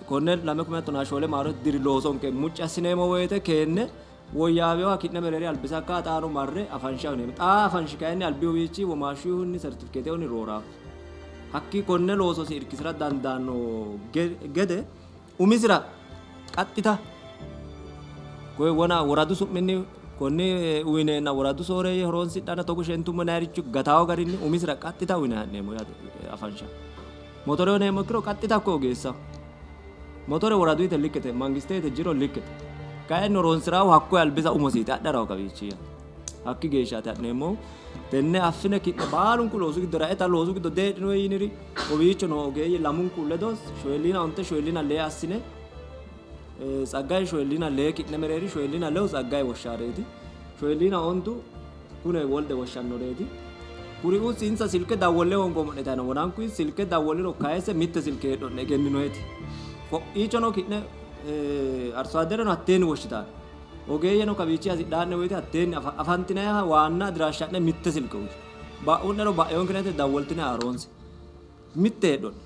[SPEAKER 9] konne 2014 maarote diri loosonke mucci assineemmo woyte keenne Woyyaawinoha ki'ne mereeri albisa ikka xaano marre afansha uyineemmo. Xaa afanshi kayinni albihuwiichi womaashshuyihunni sertifiketehunni rooranno. Hakkii konne loososi irkisira dandaanno gede umisira qaxxita koye wona woradu su'minni konni uyineenna woradu sooreeyye horoonsidhanna togo shentummo yinayirichi gataawo garinni umisira qaxxita uyinanni ha'neemmo yaate afansha. Motore uyineemmo ikkiro qaxxita hakko ogeessaho. Motore woraduyite likkete, mangisteyite jiro likkete. Kayinni horonsi'raahu hakkoye albisa umosiiti adharaho kawiichi yaate. Hakki geeshshaati ha'neemmohu. Tenne affine ki'ne baalunku loosu giddora e'e xa loosu giddo deedhinoyi yiniri kowiicho noo ogeeyye lamunku ledo shoyilliina onte shoyilliina lee assine Tsaggaye shoyilliina lee ki'ne mereeri shoyilliina lewu Tsaggaye woshshaareeti. Shoyilliina ontu kune Wolde woshshannoreeti. Kuriuu insa silke dawwolle hoongoommo'ne yitanno. Wonankuyi silke dawwoliro kayise mitte silke heedho'ne egenninoyeti. Ko'iichono ki'ne arsoaddereno hatteenni woshshitanno. Ogeeyyeno kawiichi hasidhaa'ne woyte hatteenni afantinayiha waanna adraashsha'ne mitte silke uyiyye. Ba'u'nero ba'eyoonke'ne dawwoltine haaroonse. Mitte heedho'ne.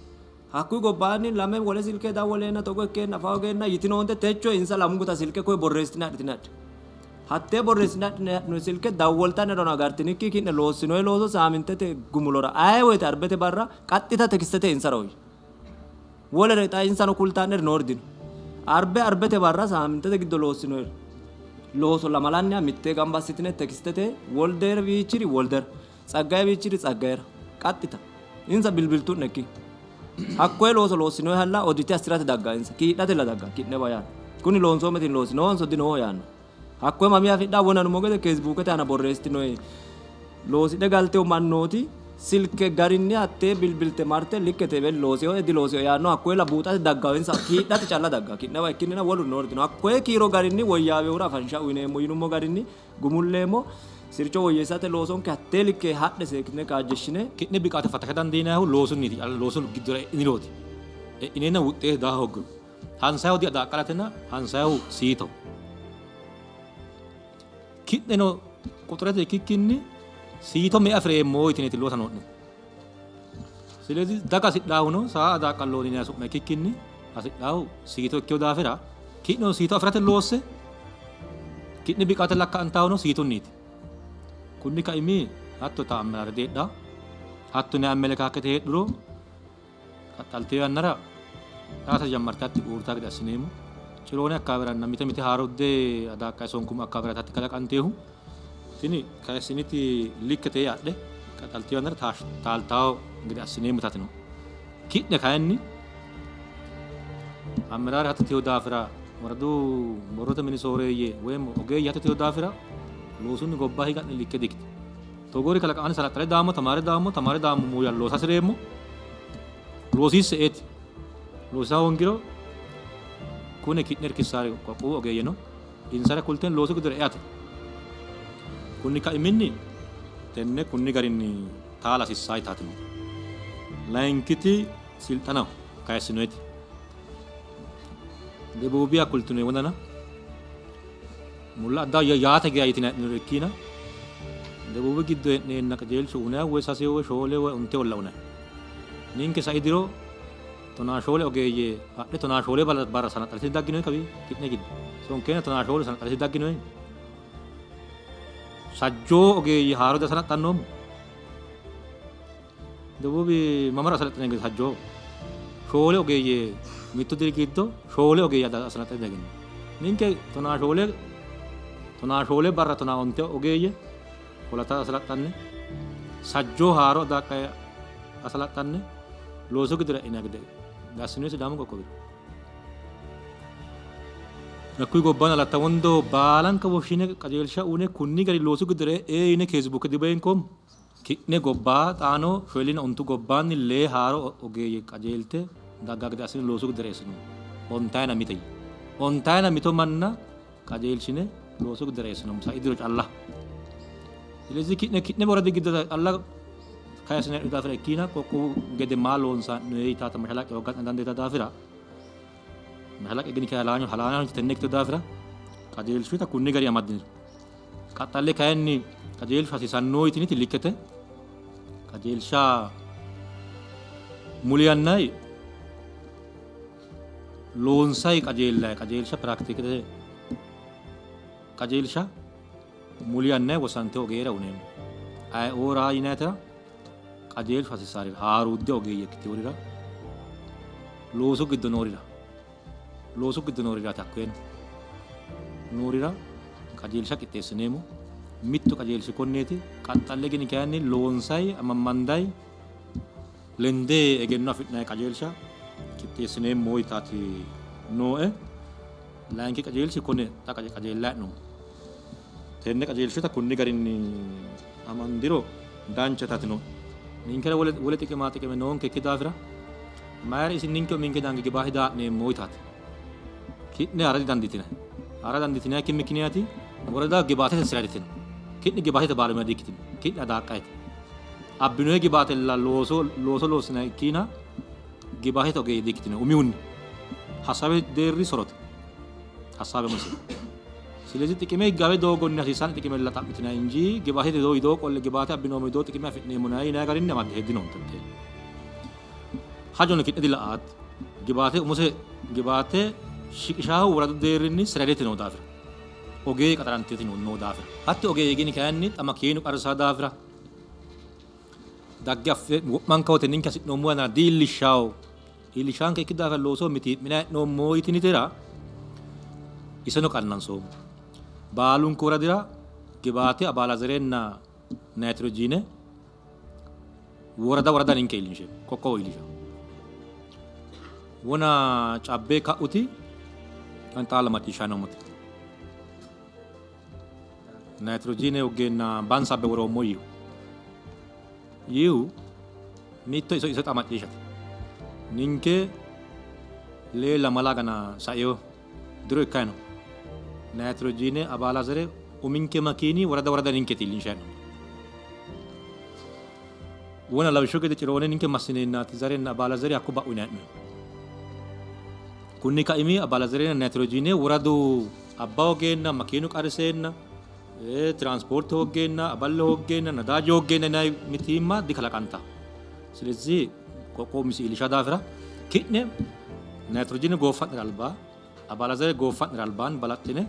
[SPEAKER 9] Hakkuyi gobbaanni lame wole silke dawwoleenna togo ikkeenna afa hoogeenna yitinoonte techo insa lamunkuta silke koye borreessitine adhitine adhe. Hattee borreessine adhine adhino silke dawwolta'nerono agartinikki ki'ne loossinoyi looso saamintete gumulora aye woyte arbete barra qaxxita tekistete insara uyiyye. Wolere xa insano kulta'neri noori dino. Arbe arbete barra saamintete giddo loossinoyiri looso lamalanniha mittee gamba assitine tekistete Wolder wiichiri Woldera, Tsaggaye wiichiri Tsaggayera qaxxita insa bilbiltu'nekki hakkoye looso loossinoyihalla odite assirate dagga insa kiidhatella dagga ki'newa yaate. Kuni loonsoommeti loosi noonso dinooho yaanno. Hakkoye mamii afidhaa wonanummo gede Facebookete aana borreessitinoyi loosidhe galtino mannooti silke garinni hattee bilbilte marte likkete eweli loosino diloosino yaanno hakkoyella buuxate daggawo insa kiidhate calla dagga ki'newa ikkinnina wolu noori dino. Hakkoye kiiro garinni woyyaawinohura afansha uyineemmo yinummo garinni gumulleemmo. Sircho woyyeessate loosonke hattee likke hadhe seekkitine kaajjishshine.
[SPEAKER 2] Ki'ne biqaate fattaka dandiinannihu loosunniiti, loosu giddora e'inirooti. E'ineenna wuxxeete daa hoogguro. Hansayihu diadaaqqalatena hansayihu siitoho. Ki'neno quxurete ikkikkinni siito me''e afi'reemmo yitineeti loosa noo'nehu. Silezi daga hasidhaahuno saa adaaqqallooni yinanni su'ma ikkikkinni hasidhaahu siito ikkino daafira ki'neno siito afi'rate loosse, ki'ne biqaate lakka'antaahuno siitunniiti. Kunni kaimi hatto ta'ammirare diheedhanno, hatto yinanni amelekaakete heedhuro Qaxxaltino yannara xaasa jammartatti uurritaa gede assineemmo. Ciroone akkaawiranna mite mite haaruudde adaaqqa sonkummo akkaawira tatti kalaqanteehu tini kayissiniti likkete adhe qaxxaltino yannara taaltawo gede assineemmo tatino. Ki'ne kayinni ammeraare hatto daafira woradu borrote mini sooreeyye woyim ogeeyye hatto daafira loosunni gobba higa'ne likke dikite. Togoori kalaqamani salaxxale daammo, tamaare daammo, tamaare daammo muuya loosa hasi'reemmo. Loosiisse eeti. Loosisa hoongiro kune ki'ne irkissaari qoqqowu ogeeyye no. Insara kulteen loosu giddora eate. Kunni kaiminni tenne kunni garinni taala hasiissaa yitaati no. Layinkiti silxanaho kayissinoyeti. Debuubiya kultinoyi wonana Mulla adda yaate geya yitine heedhiniro ikkiina, Debuubi giddo hee'neenna qajeelshu unayi woy sase woy shoole woy onte olla unayi. Ninke sai diro 14 ogeeyye hadhe 14 barra sanaxxalite dagginoyi kawi ki'ne giddo sonkeena 14 sanaxxalite dagginoyi. Sajjoo ogeeyye haaro disanaxxannoommo. Debuubi mamaro asalaxxine gede sajjoo shoole ogeeyye mittu diri giddo shoole ogeeyye asalaxxine daggino. Ninke 14 barra 15 ogeeyye holata asalaxxanne sajjoo haaro adaaqqe asalaxxanne loosu giddora e'ina gede assinoyi Sidaamu qoqqowira. Hakkuyi gobbaanni Alatta Wondo baalanka woshshine qajeelsha uyine kunni gari loosu giddora e'e yine Facebooke dibeenkoommo. Ki'ne gobba xaano shoolina ontu gobbaanni lee haaro ogeeyye qajeelte dagga gede assine loosu giddora eessinoommo. Ontayina mite yii. Ontayina mito manna qajeelshine loosu giddora eessinoommo sai diro calla. Silezi ki'ne ki'ne woradi giddo calla kayissine heedhino daafira ikkiina qoqqowu gede maa loonsanni yitaata mashalaqqe hooga'ne dandiita daafira mashalaqqe gini halaanyo halaanyo tenne ikkito daafira qajeelshuta kunni gari amaddiniro. Qaxxalle kayinni qajeelshu hasiisanno yitiniti likkete qajeelsha muli yannay loonsay qajeellay qajeelsha piraaktikete qajeelsha muli yannay wosante ogeeyera uneemmo. Ayeoora yinaytera qajeelshu hasiisaarira haaruudde ogeeyye ikkiteworira loosu giddo noorira loosu giddo nooriraati hakkoyeno noorira qajeelsha qixxeessineemmo. Mittu qajeelshi konneeti. Qaxxalle gini kayinni loonsay amammanday lende egenno afi'nanni qajeelsha qixxeessineemmo yitaati nooe. Layinki qajeelshi kone xa qajeellay hee'noommo. Tenne qajeelshita kunni garinni amandiro dancha yitaati nooe. Ninkera wole xiqima xiqime noonkekki daafira mayira isi ninke uminke dange gibaahi daa'neemmo yitaati. Ki'ne ha'ra didandiitinanni. Ha'ra dandiitinannikki mikiniyaati worada gibaatete sira ditino. Ki'ne gibaatete baalumia diikkitino. Ki'ne adaaqqayete. Abbinoyi gibaatella looso looso loossinanni ikkiina gibaatete ogeeyye diikkitino. Umihunni hasaawe deerri sorote. Hasaawe muse. ስለዚህ ጥቅሜ ህጋዊ doogonni hasiisanno xiqimella xa'mitinanni እንጂ ግብአቴ widoo qolle ግብአቴ abbinoommo widoo xiqime afi'neemmona yinanni garinni amadde heddinoonte. Hajono ki'ne dila'aate. Gibaate umose gibaate shiqishaahu woradu deerrinni siralete noo daafira ogeeyye qaxaranteti noo daafira hatti ogeeyye gini kayinni xa makiinu qarrisaa daafira dagge affe wo'manka wote ninke hasi'noommo yannara diillishshawo iillishshaanke ikki daafira loosoho mitii'minanni hee'noommo yitinitera iseno qannansoommo. Baalunku woradira gibaate abaalazerenna nayitiroojiine worada worada ninke iillinsheemmo qoqqowo iillisha. Wona cabbe ka'uti ani xaalla macciishshanni noommote. Nayitiroojiine hoggeenna bansa abbe woroommo yiihu. Yiihu mitto iso iso xa macciishshate. Ninke lee lamala agana saeyo diro ikkayi no. Nayitiroojiine abaalazere uminke makiini worada worada ninkeeti iillinshanni hee'noommohu. Wona lawishshu gede Ciroone ninke massineennaati zarenna abaalazere hakko ba'u yinanni hee'noommo. Kunni kaimi abalazerenna nayitiroojiine woradu abba hoogeenna makiinu qarriseenna tiranspoorte hooggeenna aballe hooggeenna nadaaje hooggeenna yinanni mitiimma dikalaqantanno. ስለዚህ qoqqowu umisi iillisha daafira ki'ne nayitiroojiine gooffa'nera albaa abalazere gooffa'nera albaanni balaxxine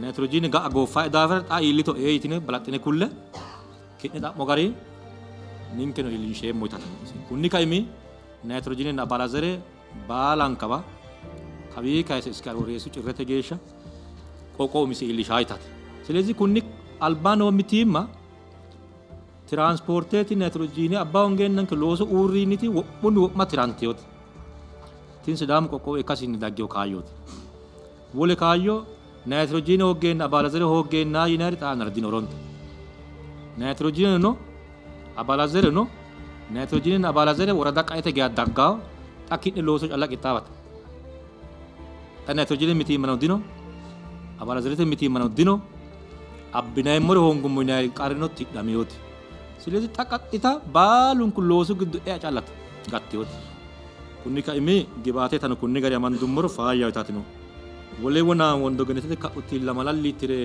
[SPEAKER 2] nayitiroojiine ga'a gooffae daafira xa iillito ee yitine balaxxine kulle ki'ne xa'mo gari ninkeno iillinsheemmo yitanno. Kunni kaimi nayitiroojiinenna abalazere baalankawa kawii kayise iske Arooreessu Cirrete geeshsha qoqqowu umisi iillishaa yitate. ስለዚህ kunni albaa noo mitiimma tiranspoorteeti nayitiroojiine abba hongeennanke looso uurrinniti wo'munni wo'ma tiranteyote. Tini Sidaamu qoqqowo ikkasinni daggeyo kaayyooti. Wole kaayyo nayitiroojiine hooggeenna abalazere hooggeenna yinayiri xaa yannara dino horonta. Nayitiroojiineno no abalazere no nayitiroojiinenna abalazere worada qaete geya daggawo xa ki'ne looso calla qixxaawate. Xa nayitiroojiine mitiimmano dino abalazerete mitiimmano dino abbinayimmore hoongummo yinayiri qarrino tidhameyooti. ስለዚህ xa qaxxita baalunku loosu giddo ea callate gatteyooti. Kunni kaimi gibaate tano kunni gari amandummoro faayyaho yitaati no. Wole wona wondo genetete ka'uti lamala litire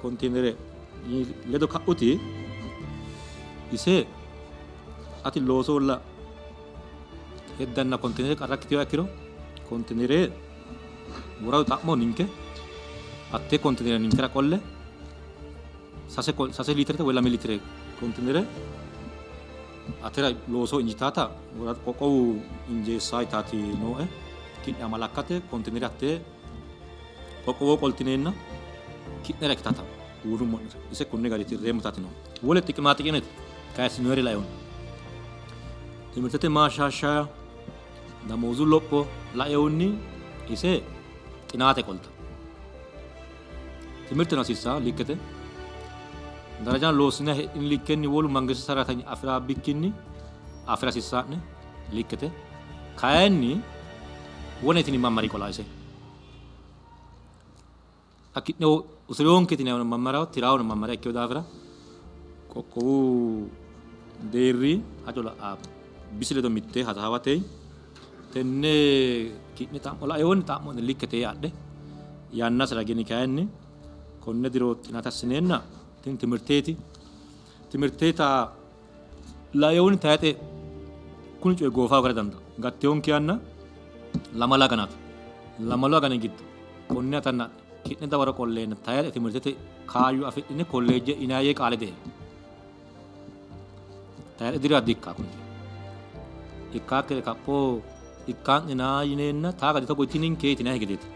[SPEAKER 2] konteenere ledo ka'uti ise ati loosolla heddanna konteenere qarra ikkiteyoha ikkiro konteenere woradu xa'mo ninke hattee konteenere ninkera qolle sase litirete woyi lame litire konteenere atera looso injitaata qoqqowu injeessaa yitaati nooe ki'ne amalakkate konteenere hattee qoqqowo qoltineenna ki'nera ikkitaata uurrummo'nera ise kunni gari tirreemmo yitaati nooe. Wole xiqimaa xiqimete kayissinoyere laeehunni timirtete maashshaashsha damoozu lopho laeehunni ise xinaate qolta. Timirteno hasiissanno likkete darajano loossinanni heedhini likkenni wolu mangiste sarratanyi afira bikkinni afira hasiissa'ne likkete kayinni wone tini mammari qola ise. Xa ki'ne usureyonke yitinayihuno mammaraho tirawono mammara ikkeyo daafira qoqqowu deerri hajo la'a bisi ledo mitte hasaawate tenne ki'ne xa'mo laeehunni xa'mo'ne likkete yee adhe yannasera gini kayinni konne diro xinaate assineenna tini timirteeti. Timirteeta laeehunni tayixe kuni coyi goofa hoogara dandaanno. Gatteyonke yanna lamala aganaati. Lamalu agani giddo konne atanna ki'ne dawaro qolleenna tayixe timirtete kaayyo afidhine kolleejje e'inanni yee qaale dee'e. Tayixe diro addi ikkaa kuni coyi. Ikkaakkire kapho ikkaa'nena yineenna taa gadi togo yitininke yitinayi gedeeti.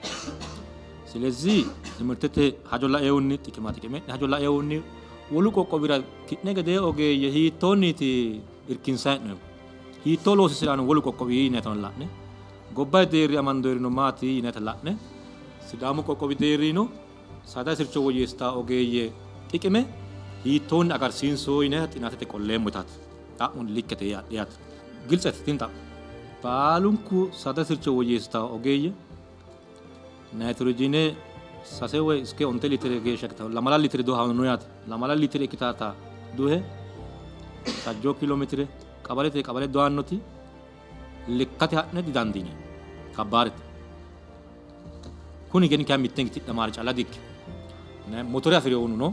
[SPEAKER 2] ስለዚህ timirtete hajo laeehunni xiqima xiqime'ne hajo laeehunni wolu qoqqowira ki'ne gedee ogeeyye hiittoonniiti irkinsanni hee'noonnihu? Hiittoo loosisiranno wolu qoqqowi yinayitano la'ne gobbate deerri amandoyirino maati yinayita la'ne Sidaamu qoqqowi deerrino saada sircho woyyeessitaa ogeeyye xiqime hiittoonni agarsiinsoo yinayita xinaatete qolleemmo yitaati. Xa'mo likkete yaate. Giltsete tini xa'mo. Baalunku saada sircho woyyeessitaa ogeeyye nayitiroojiine sase woyi iske onte litire geeshsha ikkitanno lamala litire duha no yaate. Lamala litire ikkitaata duhe sajjoo kiiloomeetire qabalete qabale doyannoti lekkate ha'ne didandiinanni kabbaarete. Kuni gini kayi mitte tidhamaare calla dikkino. Motore afi'rinohu no,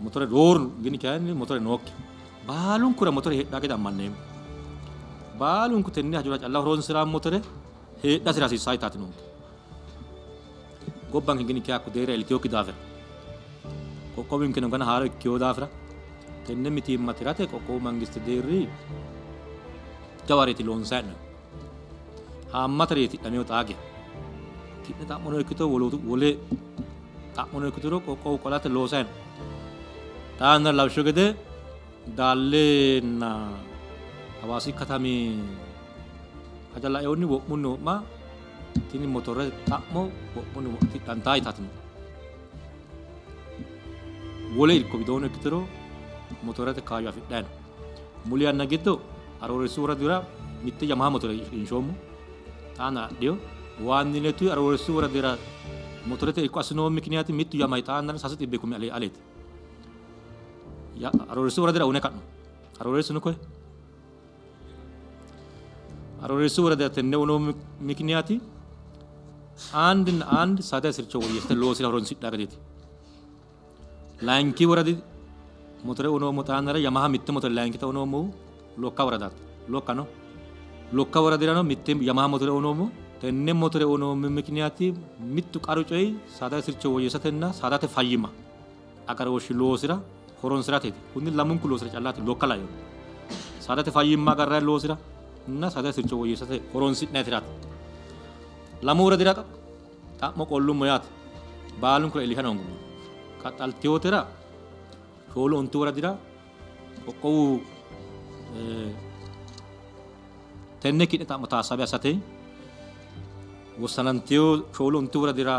[SPEAKER 2] motore rooru gini kayinni motore nookki. Baalunkura motore heedhaa gede ammanneemmo. Baalunku tenne hajora calla horonsi'raa motore heedhasira hasiissaa yitaati noonke. Gobbanke gini kayinni hakko deerra iillitinoikki daafira qoqqowinkeno gana haaro ikkino daafira tenne mitiimma tirate qoqqowu mangiste deerri jawareeti loonsanni hee'noonni. Haammatareeti hidhamino xaa geya. Ki'ne xa'mono ikkito wolootu wole xa'mono ikkituro qoqqowu qolate loosanni no. Xaa yannara lawishshu gede Daallenna Hawaasi katami haja lainohunni wo'munni wo'ma tini motorete xa'mo wo'munni wo'ma tidhantaa yitaati no. Wole irko widoonni ikkituro motorete kaayyo afidhanni no. Muli yanna giddo Arooreessu woradira mitte Yamaha motore shiqinshoommo. Xaana adhino. Waanninetu Arooreessu woradira motorete irko assinoommo mikiniyaati mittu Yamahi xaa yannara 300 kumi aleeti. Arooreessu woradira une ka'no. Arooreessuno koye. Arooreessu woradira tenne unoommo mikiniyaati አንድና አንድ saada sircho woyyeessite loosira horonsidhaa gedeeti. Layinki woradi motore unoommo xaa yannara Yamaha mitte motore layinkita unoommohu Lokka woradaati. Lokka no. Lokka woradirano mitte Yamaha motore unoommo. Tenne motore unoommo mikiniyaati mittu qaru coyi saadate sircho woyyeessatenna saadate fayyimma agarooshshi loosira horonsirateeti. Kunni lamunku loosira callaati Lokka lainohunni. Saadate fayyimma agarranni loosira inna saadate sircho woyyeessate horonsi'nayitiraati. Lamu woradira xa'mo qollummo yaate. Baalunkura iillisha hoongummo. Qaxxaltewotera shoolu ontu woradira qoqqowu tenne ki'ne xa'mo taassabe assate wossanantewo shoolu ontu woradira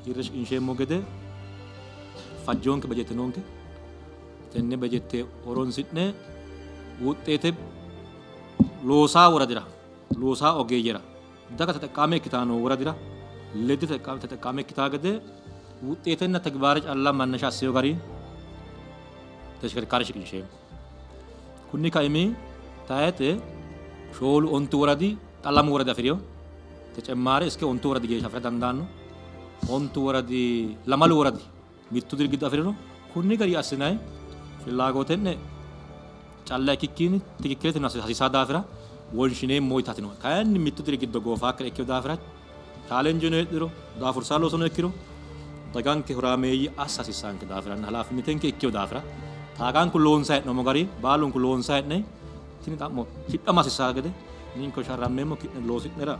[SPEAKER 2] hirre shiqinsheemmo gede fajjoonke bajette noonke. Tenne bajette horonsi'ne wuxxeete loosaa woradira loosaa ogeeyyera daga texeqqaame ikkitaa noo woradira ledde texeqqaame ikkitaa gede wuxxeetenna tegibaare calla mannasha asseyo gari teshkerkaare shiqinsheemmo. Kunni kaimi tayixe shoolu ontu woradi xa lamu woradi afi'rino tecemmaare iske ontu woradi geeshsha afira dandaanno. Ontu woradi lamalu woradi mittu diri giddo afi'rino. Kunni gari assinayi fillaagoote'ne calla ikkikkiinni tikikkilete hasiisaa daafira wonshineemmo yitaati no. Kayinni mittu diri giddo goofaakkire ikkino daafira chaalenjeno heedhuro daafursaa loosono ikkiro daganke horaameeyye assa hasiissaanke daafiranna halaafinnetenke ikkino daafira taaqanku loonsa hee'noommo gari baalunku loonsa hee'ne tini xa'mo tidhama hasiissaa gede ninke sharrammeemmo ki'ne loosi'nera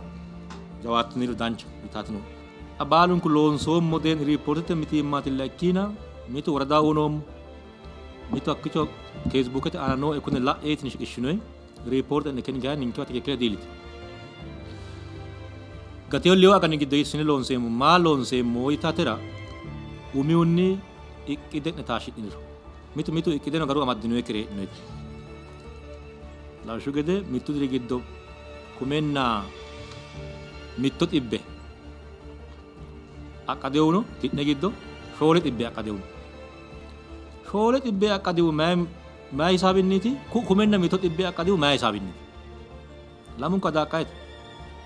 [SPEAKER 2] jawaattiniro dancha yitaati no. Xa baalunku loonsoommo deen riippoortete mitiimmaatilla ikkiina mitu woradaa unoommo mitu hakkicho feesbuukete aana noo kune la'eetini shiqishshinoyi riippoorte enne kayinni ninkewa tikikkile diiliti. Gateyo lewu agani giddo hiissine loonseemmo maa loonseemmo yitaatera umihunni iqqide'ne taashshidhiniro mitu mitu iqqideno garu amaddinoyikkire heedhinoyiti. Lawishshu gede mittu diri giddo 11,100 aqadewuno ki'ne giddo 400 aqadewuno. 400 aqadewu mayi hisaabinniiti? 11,100 aqadewu mayi hisaabinniiti? Lamunku adaaqqaete.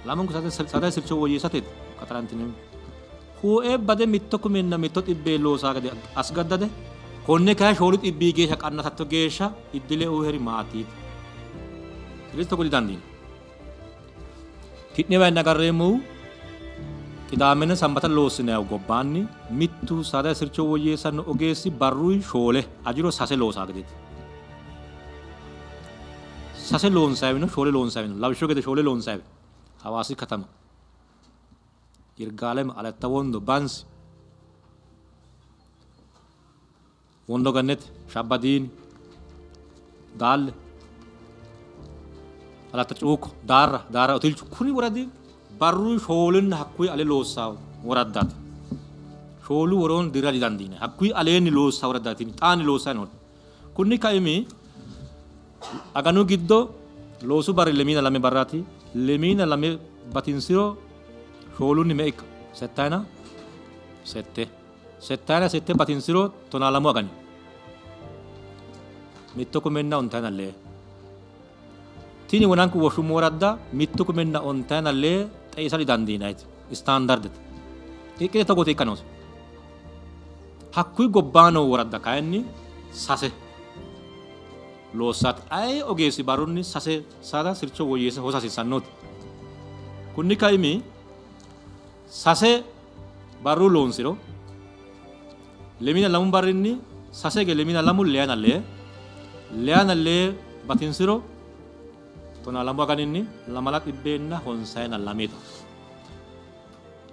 [SPEAKER 2] Lamunku saadate sircho woyyeessateeti qaxarantinohu. Huu'e bade 1,100 loosaa gede asgaddade konne kayi 400 geeshsha qannasatto geeshsha iddile uuheri maatiiti? ስለዚህ togo didandiinanni. Ki'newayiinni agarreemmohu Qidaamenna Sambata loossinannihu gobbaanni mittu saadate sircho woyyeessanno ogeessi barruyi shoole ajiro sase loosaa gedeeti. Sase loonsayiwino shoole loonsayiwino lawishshu gede shoole loonsayiwi Hawaasi katama, Yirgaaleme, Alatta Wondo, Bansi, Wondo Gannete, Shabbadiini, Daalle, Alatta Cuukko, Daarra, Daarra Otilchu kuni woradi barru shoolenna hakkuyi ale loossaa woraddaati. Shoolu woroon dirra didandiinanni. Hakkuyi aleenni loossaa woraddaati. Xaani loossanni nooti. Kunni kaimi aganu giddo loosu barri lemiina lame barraati. Lemiina lame batinsiro shoolunni me ikka? Settayina sette. Settayina sette batinsiro tonaa lamu agani. 1,094. Tini wonanku woshshummo woradda 1,094 xeisa didandiinannite. Istaandardete. Iqqide togooti ikka noose. Hakkuyi gobbaa noo woradda kayinni sase loossaati. Aye ogeessi barrunni sase saada sircho woyyeesse hosa hasiissannote. Kunni kaimi sase barru loonsiro lemina lamu barrinni sase hige lemina lamu leyana lee, leyana lee batinsiro tonaa lamu aganinni lamala xibbeenna honsayina lameta.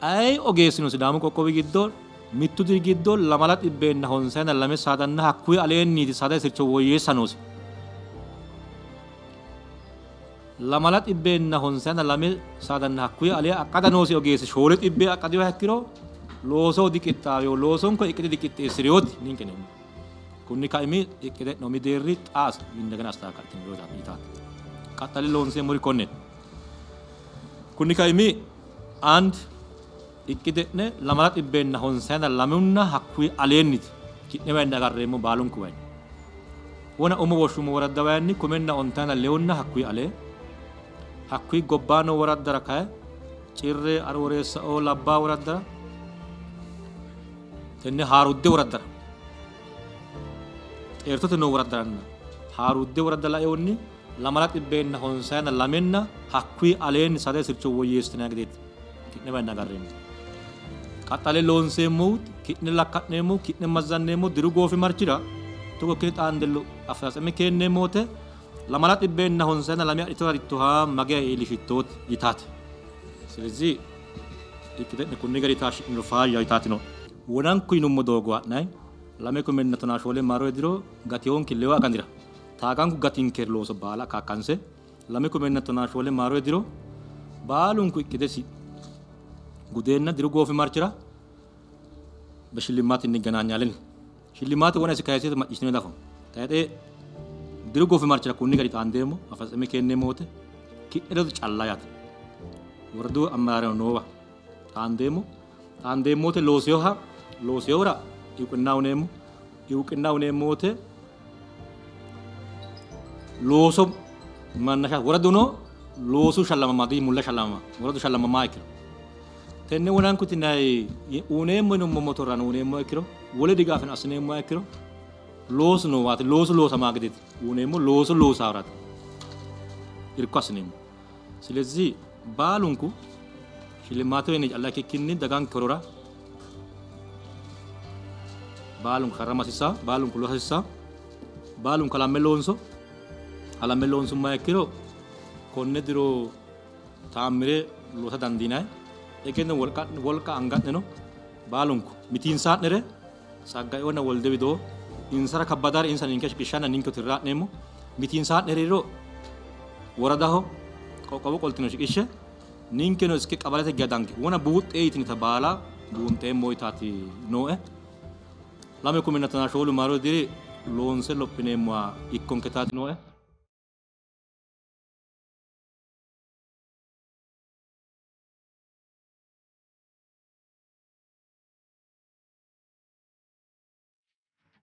[SPEAKER 2] Aye ogeessino Sidaamu qoqqowi giddo mittu diri giddo lamala xibbeenna honsayina lame saadanna hakkuyi aleenniiti saadate sircho woyyeessa noosi. Lamala xibbeenna honsayina lame saadanna hakkuyi alee aqqada noosi ogeessi shoole xibbee aqqadinoha ikkiro loosoho diqixxaawino, loosonko iqqide diqixxeessi'rinoti ninke yineemmo. Kunni kaimi iqqide umi deerri xaa indegena astakakkino yitaate. Qaxxale loonseemmori konneeti. Kunni kaimi አንድ iqqide'ne lamala xibbeenna honsayina lamunna hakkuyi aleenniti ki'ne wayinni agarreemmo baalunku wayinni. Wona umo woshshummo woradda wayinni kumenna ontayina lewunna hakkuyi alee hakkuyi gobbaa noo woraddara kayi Cirre Arooreessao labbaa woraddara tenne haaruudde woraddara xeertote noo woraddaranna haaruudde woradda laeehunni lamala xibbeenna honsayina lamenna hakkuyi aleenni saadate sircho woyyeessitinanni gedeeti ki'ne wayinni agarreemmo. Qaxxale loonseemmohu ki'ne lakka'neemmohu ki'ne mazzanneemmohu diru goofimarchira togo ikkine xaande affatsame keenneemmo wote lamala xibbeenna honsayina lame adhite harittoha mageya iillishittooti yitaate. ስለዚህ ikkite'ne kunni gari taashshi'niro faayya yitaatino. Wonanku yinummo doogo ha'nayi lame kumenna tonaa shoole maaro diro gatihonki lewu aganira taaganku gatinke looso baala kakkanse lame kumenna tonaa shoole maaro diro baalunku iqqidesi gudeenna diru goofimarchira በሽልማት እንገናኛለን። ሽልማት wona isi kayisete macciishshine dafo tayixe diru goofimarchira kunni gari xaandeemmo afatsame keenneemmo wote ki'ne ledo calla yaate woradu ammaraareno noowa xaandeemmo xaandeemmo wote looseyoha looseyohura iwqinna uneemmo iwqinna uneemmo wote looso mannasha woraduno loosu shallamama di mulla shallamama woradu shallamama ikkiro tenne wonankuti nayi uneemmo yinummo motorrano uneemmo ikkiro wole digaafeno assineemmo ikkiro loosu noowaati loosu loosamaa gedeeti uneemmo loosu loosaawuraati irko assineemmo. ስለዚህ baalunku shillimaate wayinni calla ikkikkinni daganke horora baalunku sharrama hasiissawo baalunku loosa hasiissawo baalunku halamme loonso halamme loonsummoha ikkiro konne diro taammire loosa dandiinanni egenno wolqa anga'neno baalunku mitiinsaa'nere tsaggaeonna wolde widoo insara kabbadare insa ninke shiqishshanna ninke tirraa'neemmo mitiinsaa'neriro woradaho qoqqowo qoltino shiqishshe ninkeno iske qabalete geya dange wona buuxxe yitinita baala buunxeemmo yitaati nooe. Lame kumenna tonaa shoolu maaro diri loonse lophineemmoha ikkonke taati nooe.